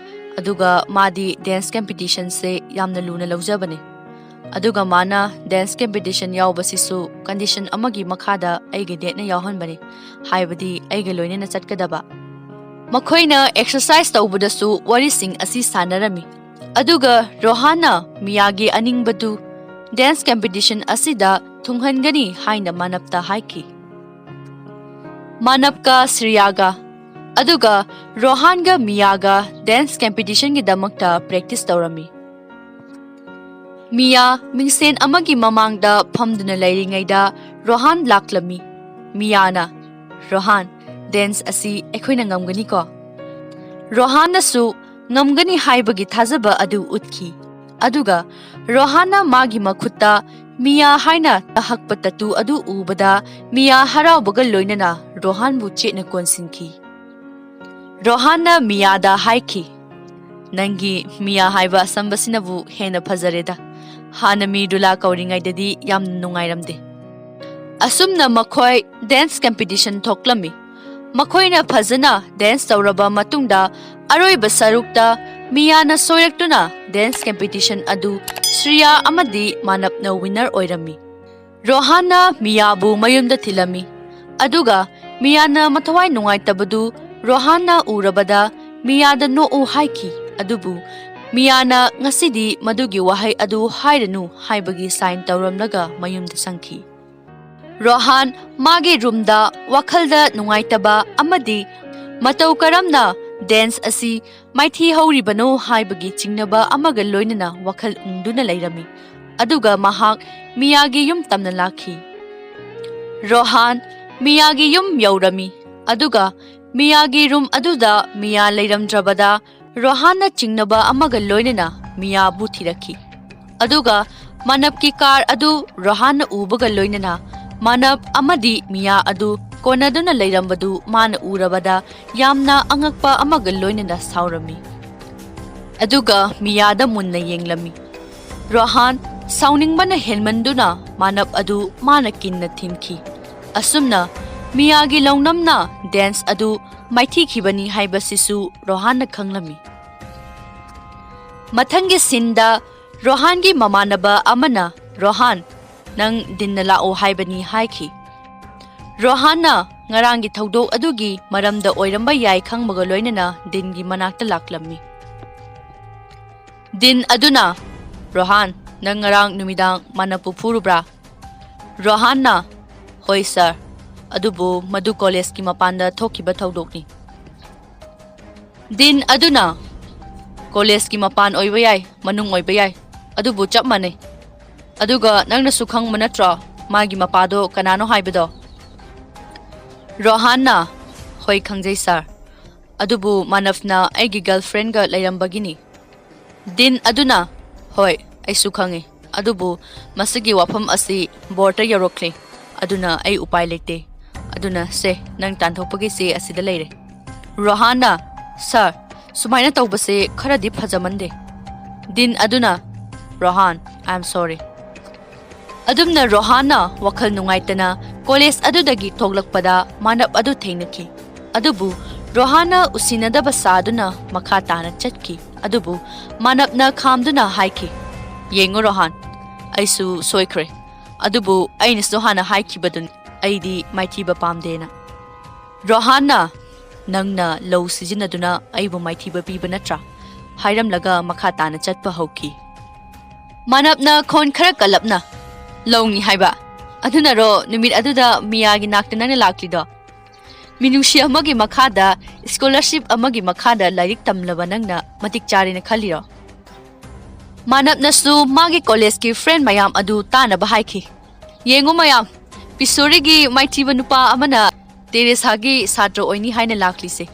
ꯑꯗꯨꯒ ꯃꯥꯗꯤ dance competition ꯁꯦ ꯌꯥꯝꯅ ꯂꯨꯅ ꯂꯧꯖꯕꯅꯤ꯫ ꯑꯗꯨꯒ ꯃꯥꯅ dance competition ꯌꯥꯎꯕꯁꯤꯁꯨ condition ꯑꯃꯒꯤ ꯃꯈꯥꯗ ꯑꯩꯒꯤ dad ꯅ ꯌꯥꯎꯍꯟꯕꯅꯤ, ꯍꯥꯏꯕꯗꯤ ꯑꯩꯒ ꯂꯣꯏꯅꯅ ꯆꯠꯀꯗꯕ꯫" ꯃꯈꯣꯏꯅ exercise ꯇꯧꯕꯗꯁꯨ ꯋꯥꯔꯤꯁꯤꯡ ꯑꯁꯤ ꯁꯥꯟꯅꯔꯝꯃꯤ꯫ ꯑꯗꯨꯒ ꯔꯣꯍꯥꯟꯅ ꯃꯤꯌꯥꯒꯤ ꯑꯅꯤꯡꯕꯗꯨ dance competition ꯑꯁꯤꯗ ꯊꯨꯡꯍꯟꯒꯅꯤ ꯍꯥꯏꯅ ꯃꯥꯅꯕꯇ ꯍꯥꯏꯈꯤ꯫ ꯃꯥꯅꯕꯀ ꯁ꯭ꯔꯤꯌꯥꯒ, ꯑꯗꯨꯒ ꯔꯣꯍꯥꯟꯒ ꯃꯤꯌꯥꯒ dance competition ꯒꯤꯗꯃꯛꯇ practice ꯇꯧꯔꯝꯃꯤ꯫ ꯃꯤꯌꯥ ꯃꯤꯡꯁꯦꯟ ꯑꯃꯒꯤ ꯃꯃꯥꯡꯗ ꯐꯝꯗꯨꯅ ꯂꯩꯔꯤꯉꯩꯗ ꯔꯣꯍꯥꯟ ꯂꯥꯛꯂꯝꯃꯤ꯫ ꯃꯤꯌꯥꯅ, "ꯔꯣꯍꯥꯟ, dance ꯑꯁꯤ ꯑꯩꯈꯣꯏꯅ ꯉꯝꯒꯅꯤꯀꯣ?" ꯔꯣꯍꯥꯟꯅꯁꯨ ꯉꯝꯒꯅꯤ ꯍꯥꯏꯕꯒꯤ ꯊꯥꯖꯕ ꯑꯗꯨ ꯎꯠꯈꯤ꯫ ꯑꯗꯨꯒ ꯔꯣꯍꯥꯟꯅ ꯃꯥꯒꯤ ꯃꯈꯨꯠꯇ ꯃꯤꯌꯥ ꯍꯥꯏꯅ ꯇꯍꯛꯄ tattoo ꯑꯗꯨ ꯎꯕꯗ ꯃꯤꯌꯥ ꯍꯔꯥꯎꯕꯒ ꯂꯣꯏꯅꯅ ꯔꯣꯍꯥꯟꯕꯨ ꯆꯦꯠꯅ ꯀꯣꯟꯁꯤꯟꯈꯤ꯫ ꯔꯣꯍꯥꯟꯅ ꯃꯤꯌꯥꯗ ꯍꯥꯏꯈꯤ, "ꯅꯪꯒꯤ ꯃꯤꯌꯥ ꯍꯥꯏꯕ ꯑꯁꯝꯕꯁꯤꯅꯕꯨ ꯍꯦꯟꯅ ꯐꯖꯔꯦꯗ꯫ ꯍꯥꯟꯅ ꯃꯤ ꯔꯨꯂꯥ ꯀꯧꯔꯤꯉꯩꯗꯗꯤ ꯌꯥꯝꯅ ꯅꯨꯡꯉꯥꯏꯔꯝꯗꯦ꯫" ꯑꯁꯨꯝꯅ ꯃꯈꯣꯏ dance competition ꯊꯣꯛꯂꯝꯃꯤ꯫ ꯃꯈꯣꯏꯅ ꯐꯖꯅ dance ꯇꯧꯔꯕ ꯃꯇꯨꯡꯗ ꯑꯔꯣꯏꯕ ꯁꯔꯨꯛꯇ ꯃꯤꯌꯥꯅ ꯁꯣꯏꯔꯛꯇꯨꯅ dance competition ꯑꯗꯨ ꯁ꯭ꯔꯤꯌꯥ ꯑꯃꯗꯤ ꯃꯥꯅꯕꯅ winner ꯑꯣꯏꯔꯝꯃꯤ꯫ ꯔꯣꯍꯥꯟꯅ ꯃꯤꯌꯥꯕꯨ ꯃꯌꯨꯝꯗ ꯊꯤꯜꯂꯝꯃꯤ꯫ ꯑꯗꯨꯒ ꯃꯤꯌꯥꯅ ꯃꯊꯋꯥꯏ ꯅꯨꯡꯉꯥꯏꯇꯕꯗꯨ ꯔꯣꯍꯥꯟꯅ ꯎꯔꯕꯗ ꯃꯤꯌꯥꯗ ꯅꯣꯛꯎ ꯍꯥꯏꯈꯤ꯫ ꯑꯗꯨꯕꯨ ꯃꯤꯌꯥꯅ ꯉꯁꯤꯗꯤ ꯃꯗꯨꯒꯤ ꯋꯥꯍꯩ ꯑꯗꯨ ꯍꯥꯏꯔꯅꯨ ꯍꯥꯏꯕꯒꯤ ꯁꯥꯏꯟ ꯇꯧꯔꯝꯂꯒ ꯃꯌꯨꯝꯗ ꯆꯪꯈꯤ꯫ ꯔꯣꯍꯥꯟ ꯃꯥꯒꯤ ꯔꯨꯝꯗ ꯋꯥꯈꯜꯗ ꯅꯨꯡꯉꯥꯏꯇꯕ ꯑꯃꯗꯤ ꯃꯇꯧ ꯀꯔꯝꯅ ꯗꯦꯟꯁ ꯑꯁꯤ ꯃꯥꯏꯊꯤ ꯍꯧꯔꯤꯕꯅꯣ ꯍꯥꯏꯕꯒꯤ ꯆꯤꯡꯅꯕ ꯑꯃꯒ ꯂꯣꯏꯅꯅ ꯋꯥꯈꯜ ꯎꯪꯗꯨꯅ ꯂꯩꯔꯝꯃꯤ꯫ ꯑꯗꯨꯒ ꯃꯍꯥꯛ ꯃꯤꯌꯥꯒꯤ ꯌꯨꯝ ꯇꯝꯅ ꯂꯥꯛꯈꯤ꯫ ꯔꯣꯍꯥꯟ ꯃꯤꯌꯥꯒꯤ ꯌꯨꯝ ꯌꯧꯔꯝꯃꯤ꯫ ꯑꯗꯨꯒ ꯃꯤꯌꯥꯒꯤ ꯔꯨꯝ ꯑꯗꯨꯗ ꯃꯤꯌꯥ ꯂꯩꯔꯝꯗ꯭ꯔꯕꯗ ꯔꯣꯍꯥꯟꯅ ꯆꯤꯡꯅꯕ ꯑꯃꯒ ꯂꯣꯏꯅꯅ ꯃꯤꯌꯥꯕꯨ ꯊꯤꯔꯛꯈꯤ꯫ ꯑꯗꯨꯒ ꯃꯥꯅꯕꯀꯤ ꯀꯥꯔ ꯑꯗꯨ ꯔꯣꯍꯥꯟꯅ ꯎꯕꯒ ꯂꯣꯏꯅꯅ ꯃꯥꯅꯕ ꯑꯃꯗꯤ ꯃꯤꯌꯥ ꯑꯗꯨ ꯀꯣꯟꯅꯗꯨꯅ ꯂꯩꯔꯝꯕꯗꯨ ꯃꯥꯅ ꯎꯔꯕꯗ ꯌꯥꯝꯅ ꯑꯉꯛꯄ ꯑꯃꯒ ꯂꯣꯏꯅꯅ ꯁꯥꯎꯔꯝꯃꯤ꯫ ꯑꯗꯨꯒ ꯃꯤꯌꯥꯗ ꯃꯨꯟꯅ ꯌꯦꯡꯂꯝꯃꯤ꯫ ꯔꯣꯍꯥꯟ ꯁꯥꯎꯅꯤꯡꯕꯅ ꯍꯦꯟꯃꯟꯗꯨꯅ ꯃꯥꯅꯕ ꯑꯗꯨ ꯃꯥꯅ ꯀꯤꯟꯅ ꯊꯤꯟꯈꯤ꯫ ꯑꯁꯨꯝꯅ ꯃꯤꯌꯥꯒꯤ ꯂꯧꯅꯝꯅ ꯗꯦꯟꯁ ꯑꯗꯨ ꯃꯥꯏꯊꯤꯈꯤꯕꯅꯤ ꯍꯥꯏꯕꯁꯤꯁꯨ ꯔꯣꯍꯥꯟꯅ ꯈꯪꯂꯝꯃꯤ꯫ ꯃꯊꯪꯒꯤ ꯁꯤꯟꯗ ꯔꯣꯍꯥꯟꯒꯤ ꯃꯃꯥꯟꯅꯕ ꯑꯃꯅ, "ꯔꯣꯍꯥꯟ, ꯅꯪ ꯗꯤꯟꯅ ꯂꯥꯛꯑꯣ ꯍꯥꯏꯕꯅꯤ" ꯍꯥꯏꯈꯤ꯫ ꯔꯣꯍꯥꯟꯅ ꯉꯔꯥꯡꯒꯤ ꯊꯧꯗꯣꯛ ꯑꯗꯨꯒꯤ ꯃꯔꯝꯗ ꯑꯣꯏꯔꯝꯕ ꯌꯥꯏ ꯈꯪꯕꯒ ꯂꯣꯏꯅꯅ ꯗꯤꯟꯒꯤ ꯃꯅꯥꯛꯇ ꯂꯥꯛꯂꯝꯃꯤ꯫ ꯗꯤꯟ ꯑꯗꯨꯅ, "ꯔꯣꯍꯥꯟ, ꯅꯪ ꯉꯔꯥꯡ ꯅꯨꯃꯤꯗꯥꯡ ꯃꯥꯅꯕꯄꯨ ꯐꯨꯔꯨꯕ꯭ꯔꯥ?" ꯔꯣꯍꯥꯟꯅ, "ꯍꯣꯏ ꯁꯥꯔ, ꯑꯗꯨꯕꯨ ꯃꯗꯨ ꯀꯣꯂꯦꯖꯀꯤ ꯃꯄꯥꯟꯗ ꯊꯣꯛꯈꯤꯕ ꯊꯧꯗꯣꯛꯅꯤ"꯫ ꯗꯤꯟ ꯑꯗꯨꯅ, "ꯀꯣꯂꯦꯖꯀꯤ ꯃꯄꯥꯟ ꯑꯣꯏꯕ ꯌꯥꯏ, ꯃꯅꯨꯡ ꯑꯣꯏꯕ ꯌꯥꯏ, ꯑꯗꯨꯕꯨ ꯆꯞ ꯃꯥꯟꯅꯩ꯫ ꯑꯗꯨꯒ ꯅꯪꯅꯁꯨ ꯈꯪꯕ ꯅꯠꯇ꯭ꯔꯣ ꯃꯥꯒꯤ ꯃꯄꯥꯗꯣ ꯀꯅꯥꯅꯣ ꯍꯥꯏꯕꯗꯣ?" ꯔꯣꯍꯥꯟꯅ, "ꯍꯣꯏ, ꯈꯪꯖꯩ ꯁꯥꯔ, ꯑꯗꯨꯕꯨ ꯃꯥꯅꯕꯅ ꯑꯩꯒꯤ ꯒꯔꯜꯐ꯭ꯔꯦꯟꯒ ꯂꯩꯔꯝꯕꯒꯤꯅꯤ"꯫ ꯗꯤꯟ ꯑꯗꯨꯅ, "ꯍꯣꯏ, ꯑꯩꯁꯨ ꯈꯪꯉꯤ, ꯑꯗꯨꯕꯨ ꯃꯁꯤꯒꯤ ꯋꯥꯐꯝ ꯑꯁꯤ ꯕꯣꯔꯗꯇ ꯌꯧꯔꯛꯂꯦ, ꯑꯗꯨꯅ ꯑꯩ ꯎꯄꯥꯏ ꯂꯩꯇꯦ꯫ ꯑꯗꯨꯅ ꯁꯦ, ꯅꯪ ꯇꯥꯟꯊꯣꯛꯄꯒꯤ ꯆꯦ ꯑꯁꯤꯗ ꯂꯩꯔꯦ"꯫ ꯔꯣꯍꯥꯟꯅ, "ꯁꯥꯔ, ꯁꯨꯃꯥꯏꯅ ꯇꯧꯕꯁꯦ ꯈꯔꯗꯤ ꯐꯖꯃꯟꯗꯦ"꯫ ꯗꯤꯟ ꯑꯗꯨꯅ, "ꯔꯣꯍꯥꯟ, I am sorry"꯫ ꯑꯗꯨꯝꯅ ꯔꯣꯍꯥꯟꯅ ꯋꯥꯈꯜ ꯅꯨꯡꯉꯥꯏꯇꯅ ꯀꯣꯂꯦꯖ ꯑꯗꯨꯗꯒꯤ ꯊꯣꯛꯂꯛꯄꯗ ꯃꯥꯅꯕ ꯑꯗꯨ ꯊꯦꯡꯅꯈꯤ꯫ ꯑꯗꯨꯕꯨ ꯔꯣꯍꯥꯟꯅ ꯎꯁꯤꯟꯅꯗꯕ ꯁꯥꯗꯨꯅ ꯃꯈꯥ ꯇꯥꯅ ꯆꯠꯈꯤ꯫ ꯑꯗꯨꯕꯨ ꯃꯥꯅꯕꯅ ꯈꯥꯝꯗꯨꯅ ꯍꯥꯏꯈꯤ, "ꯌꯦꯡꯉꯨ ꯔꯣꯍꯥꯟ, ꯑꯩꯁꯨ ꯁꯣꯏꯈ꯭ꯔꯦ꯫ ꯑꯗꯨꯕꯨ ꯑꯩꯅꯁꯨ ꯍꯥꯟꯅ ꯍꯥꯏꯈꯤꯕꯗꯨꯅꯤ, ꯑꯩꯗꯤ ꯃꯥꯏꯊꯤꯕ ꯄꯥꯝꯗꯦꯅ"꯫ ꯔꯣꯍꯥꯟꯅ, "ꯅꯪꯅ ꯂꯧ ꯁꯤꯖꯤꯟꯅꯗꯨꯅ ꯑꯩꯕꯨ ꯃꯥꯏꯊꯤꯕ ꯄꯤꯕ ꯅꯠꯇ꯭ꯔꯥ? ꯍꯥꯏꯔꯝꯂꯒ ꯃꯈꯥ ꯇꯥꯅ ꯆꯠꯄ ꯍꯧꯈꯤ꯫ ꯃꯥꯅꯞꯅ ꯈꯣꯟ ꯈꯔ ꯀꯜꯂꯞꯅ, "ꯂꯧꯅꯤ ꯍꯥꯏꯕ? ꯑꯗꯨꯅꯔꯣ ꯅꯨꯃꯤꯠ ꯑꯗꯨꯗ ꯃꯤꯌꯥꯒꯤ ꯅꯥꯛꯇ ꯅꯪꯅ ꯂꯥꯛꯂꯤꯗꯣ? ꯃꯤꯅꯨꯡꯁꯤ ꯑꯃꯒꯤ ꯃꯈꯥꯗ, ꯁ꯭ꯀꯣꯂꯔꯁꯤꯞ ꯑꯃꯒꯤ ꯃꯈꯥꯗ ꯂꯥꯏꯔꯤꯛ ꯇꯝꯂꯕ ꯅꯪꯅ ꯃꯇꯤꯛ ꯆꯥꯔꯦꯅ ꯈꯜꯂꯤꯔꯣ?" ꯃꯥꯅꯞꯅꯁꯨ ꯃꯥꯒꯤ ꯀꯣꯂꯦꯖꯀꯤ ꯐ꯭ꯔꯦꯟ ꯃꯌꯥꯝ ꯑꯗꯨ ꯇꯥꯅꯕ ꯍꯥꯏꯈꯤ꯫ "ꯌꯦꯡꯉꯨ ꯃꯌꯥꯝ, ꯄꯤꯁꯣꯔꯤꯒꯤ ꯃꯥꯏꯊꯤꯕ ꯅꯨꯄꯥ ꯑꯃꯅ ꯇꯦꯔꯦꯁꯥꯒꯤ ꯁꯥꯇ꯭ꯔ ꯑꯣꯏꯅꯤ ꯍꯥꯏꯅ ꯂꯥꯛꯂꯤꯁꯦ꯫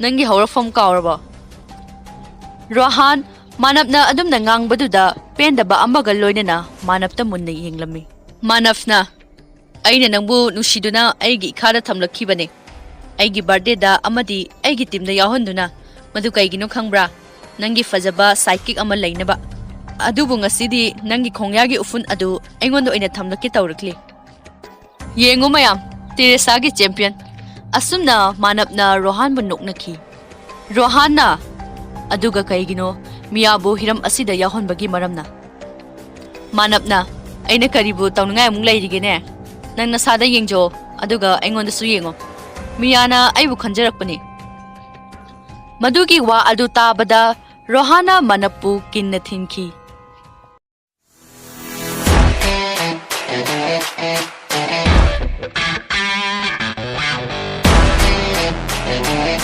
ꯅꯪꯒꯤ ꯍꯧꯔꯛꯐꯝ ꯀꯥꯎꯔꯕꯣ?" ꯔꯣꯍꯥꯟ ꯃꯥꯅꯞꯅ ꯑꯗꯨꯝꯅ ꯉꯥꯡꯕꯗꯨꯗ ꯄꯦꯟꯗꯕ ꯑꯃꯒ ꯂꯣꯏꯅꯅ ꯃꯥꯅꯞꯇ ꯃꯨꯟꯅ ꯌꯦꯡꯂꯝꯃꯤ꯫ ꯃꯥꯅꯞꯅ, "ꯑꯩꯅ ꯅꯪꯕꯨ ꯅꯨꯡꯁꯤꯗꯨꯅ ꯑꯩꯒꯤ ꯏꯈꯥꯗ ꯊꯝꯂꯛꯈꯤꯕꯅꯦ꯫ ꯑꯩꯒꯤ ꯕꯥꯔꯗꯦꯗ ꯑꯃꯗꯤ ꯑꯩꯒꯤ ꯇꯤꯝꯗ ꯌꯥꯎꯍꯟꯗꯨꯅ꯫ ꯃꯗꯨ ꯀꯩꯒꯤꯅꯣ ꯈꯪꯕ꯭ꯔꯥ? ꯅꯪꯒꯤ ꯐꯖꯕ ꯁꯥꯏꯀꯤꯛ ꯑꯃ ꯂꯩꯅꯕ꯫ ꯑꯗꯨꯕꯨ ꯉꯁꯤꯗꯤ ꯅꯪꯒꯤ ꯈꯣꯡꯌꯥꯒꯤ ꯎꯐꯨꯟ ꯑꯗꯨ ꯑꯩꯉꯣꯟꯗ ꯑꯣꯏꯅ ꯊꯝꯂꯛꯀꯦ ꯇꯧꯔꯛꯂꯤ꯫ ꯌꯦꯡꯉꯨ ꯃꯌꯥꯝ, ꯇꯦꯔꯦꯁꯥꯒꯤ ꯆꯦꯝꯄꯤꯌꯟ!" ꯑꯁꯨꯝꯅ ꯃꯥꯅꯞꯅ ꯔꯣꯍꯥꯟꯕꯨ ꯅꯣꯛꯅꯈꯤ꯫ ꯔꯣꯍꯥꯟꯅ, "ꯑꯗꯨꯒ ꯀꯩꯒꯤꯅꯣ ꯃꯤꯌꯥꯕꯨ ꯍꯤꯔꯝ ꯑꯁꯤꯗ ꯌꯥꯎꯍꯟꯕꯒꯤ ꯃꯔꯝꯅ?" ꯃꯥꯅꯞꯅ, "ꯑꯩꯅ ꯀꯔꯤꯕꯨ ꯇꯧꯅꯤꯡꯉꯥꯏ ꯑꯃꯨꯛ ꯂꯩꯔꯤꯒꯦꯅꯦ? ꯅꯪ ꯅꯁꯥꯗ ꯌꯦꯡꯖꯧ, ꯑꯗꯨꯒ ꯑꯩꯉꯣꯟꯗꯁꯨ ꯌꯦꯡꯉꯣ꯫ ꯃꯤꯌꯥꯅ ꯑꯩꯕꯨ ꯈꯟꯖꯔꯛꯄꯅꯤ꯫" ꯃꯗꯨꯒꯤ ꯋꯥ ꯑꯗꯨ ꯇꯥꯕꯗ ꯔꯣꯍꯥꯟꯅ ꯃꯥꯅꯞꯄꯨ ꯀꯤꯟꯅ ꯊꯤꯟꯈꯤ꯫